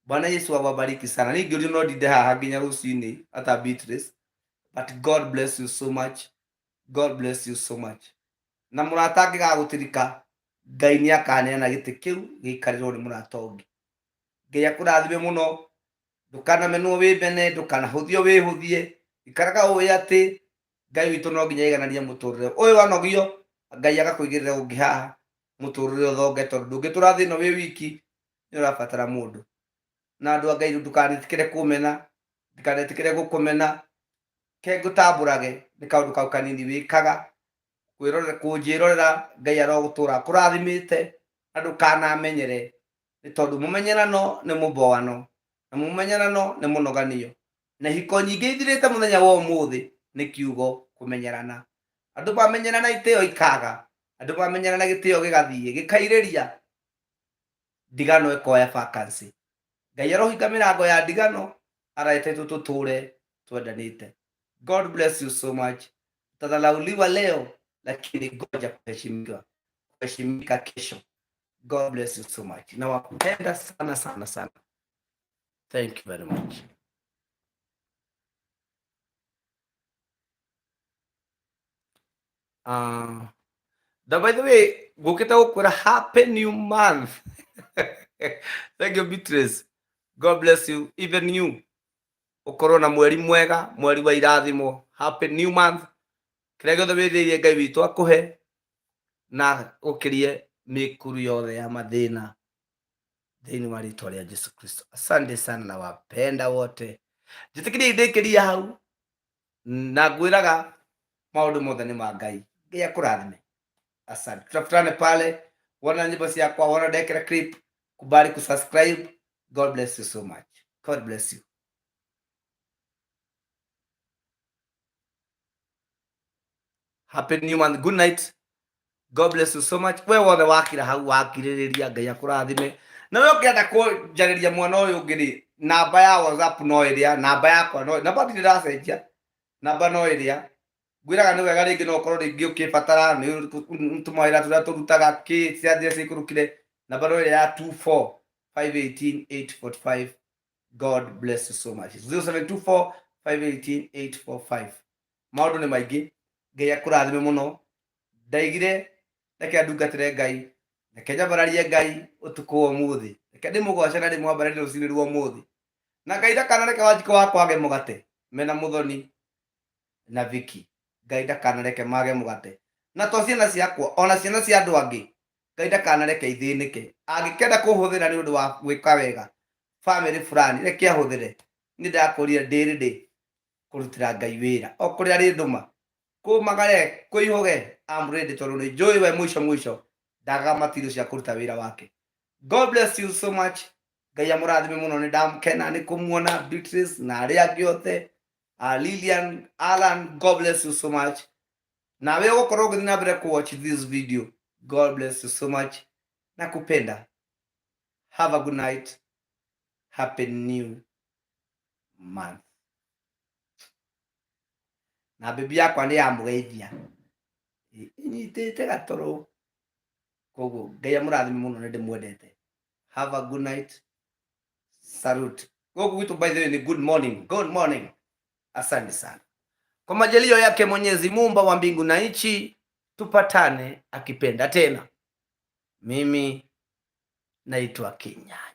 Bwana Yesu awabariki sana. Niĩ ngĩũrio no ndinde haha nginya rũcinĩ ata Beatrice, but God bless you so much. God bless you so much. Na mũrata angĩgagũtirika, Ngai nĩ akaneana gĩtĩ kĩu gĩikarĩrwo nĩ mũrata ũngĩ. Ngai akũrathime mũno. Ndũkanamenwo wĩ mbene, ndũkanahũthio wĩhũthie. Ikaraga ũĩ atĩ Ngai witũ no nginya aigananie mũtũrĩre ũyũ wanogio, Ngai agakũigĩrĩra ũngĩ haha mũtũrĩre ũthonge, tondũ ndũngĩtũra thĩ ĩno wĩ wiki, nĩ ũrabatara mũndũ. Na andũ a Ngai, ndũkanetĩkĩre kũmena, ndikanetĩkĩre gũkũmena, ke ngũtambũrage nĩ kaũndũ kau kanini wĩkaga kwĩrorera kũnjĩrorera. Ngai arogũtũra akũrathimĩte na ndũkanamenyere, nĩ tondũ mũmenyerano nĩ mũboano na mũmenyerano nĩ mũnoganio, na ihiko nyingĩ ithirĩte mũthenya wa ũmũthĩ nĩ kiugo kũmenyerana. Andũ mamenyerana itĩo ikaga, andũ mamenyerana gĩtĩo gĩgathiĩ gĩkairĩria, ndigano ĩkoya vacancy. Ngai arohinga mĩrango ya ndigano araetetwo tũtũre twendanĩte. God bless you so much. Utadharauliwa leo lakini ngoja kuheshimika, kuheshimika kesho. God bless you so much. Nawapenda sana sana sana. Thank you very much. Na by the way, ngũkĩte gũkwĩra happy new month. Thank you Beatrice. God bless you, even you. Ũkorwo na mweri mwega, mweri wa irathimo. Happy new month. Kĩrĩa gĩothe wĩrirĩirie Ngai witũ akũhe na ũkĩrie mĩkuru yothe ya mathĩna thĩinĩ wa rĩtwa rĩa Jesu Kristo. Asante sana na wapenda wote. Njĩtĩkĩrie ndĩkĩrie hau na ngwĩraga maũndũ mothe nĩ ma Ngai. Ngai akũrathime. Asante. Tutafutane pale, wona nyimbo ciakwa, wona ndekĩra clip, kubali kusubscribe. God bless you so much. God bless you. Happy new month. Good night. God bless you so much. We wothe wakira hau wakirĩrĩria Ngai akũrathime. Na we ũngĩenda kũnjarĩria mwana ũyũ ũngĩ rĩ, namba ya WhatsApp no ĩrĩa, namba yakwa no, namba ndirĩ ndacenjia, namba no ĩrĩa. Ngwĩraga nĩ wega rĩngĩ no ũkorwo rĩngĩ ũkĩbatara nĩ tũmawĩra tũrĩa tũrutaga kĩ ciathire cikũrũkire, namba no ĩrĩa ya 24 518 845. God bless you so much. 0724 518 845. Maũndũ nĩ maingĩ, Ngai akũrathime mũno. Ndaigire reke ndungatĩre Ngai, reke nyambararie Ngai ũtukũ wa ũmũthĩ, reke ndĩmũgoce na ndĩmwambararie rũcinĩ rwa ũmũthĩ. Na Ngai ndakanareke Wanjikũ wakwa age mũgate mena Mũthoni na Vicky. Ngai ndakanareke mage mũgate. Na to ciana ciakwa, ona ciana cia andũ angĩ, Ngai ndakanareke ithĩnĩke. Angĩkenda kũhũthĩra nĩ ũndũ wa gwĩka wega family fulani, reke ahũthĩre. Nĩ ndakũrire ndĩ ready kũrutĩra Ngai wĩra o kũrĩa arĩndũma, kũmagare kũihũge, I'm ready tondũ nĩ njũĩ we mũico mũico ndagaga material cia kũruta wĩra wake. God bless you so much. Ngai amũrathime mũno, nĩ ndamkena nĩ kũmuona Beatrice na arĩa angĩ othe, Lilian, Alan, God bless you so much. Nawe ũgũkorwo ũgĩthiĩ na mbere ku watch this video. God bless you so much. Nakupenda. Have a good night. Happy new month. Na bibi yakwa nĩ yamũgeithia ĩnyitĩte gatoro, koguo Ngai amũrathime mũno, nĩ ndĩmwendete. Have a good night. Salute. Gũkũ gwitũ by the way ni good morning. Good morning. Asante sana. Kwa majalio yake Mwenyezi Muumba wa mbingu na nchi, tupatane akipenda tena. Mimi naitwa Kinyanya.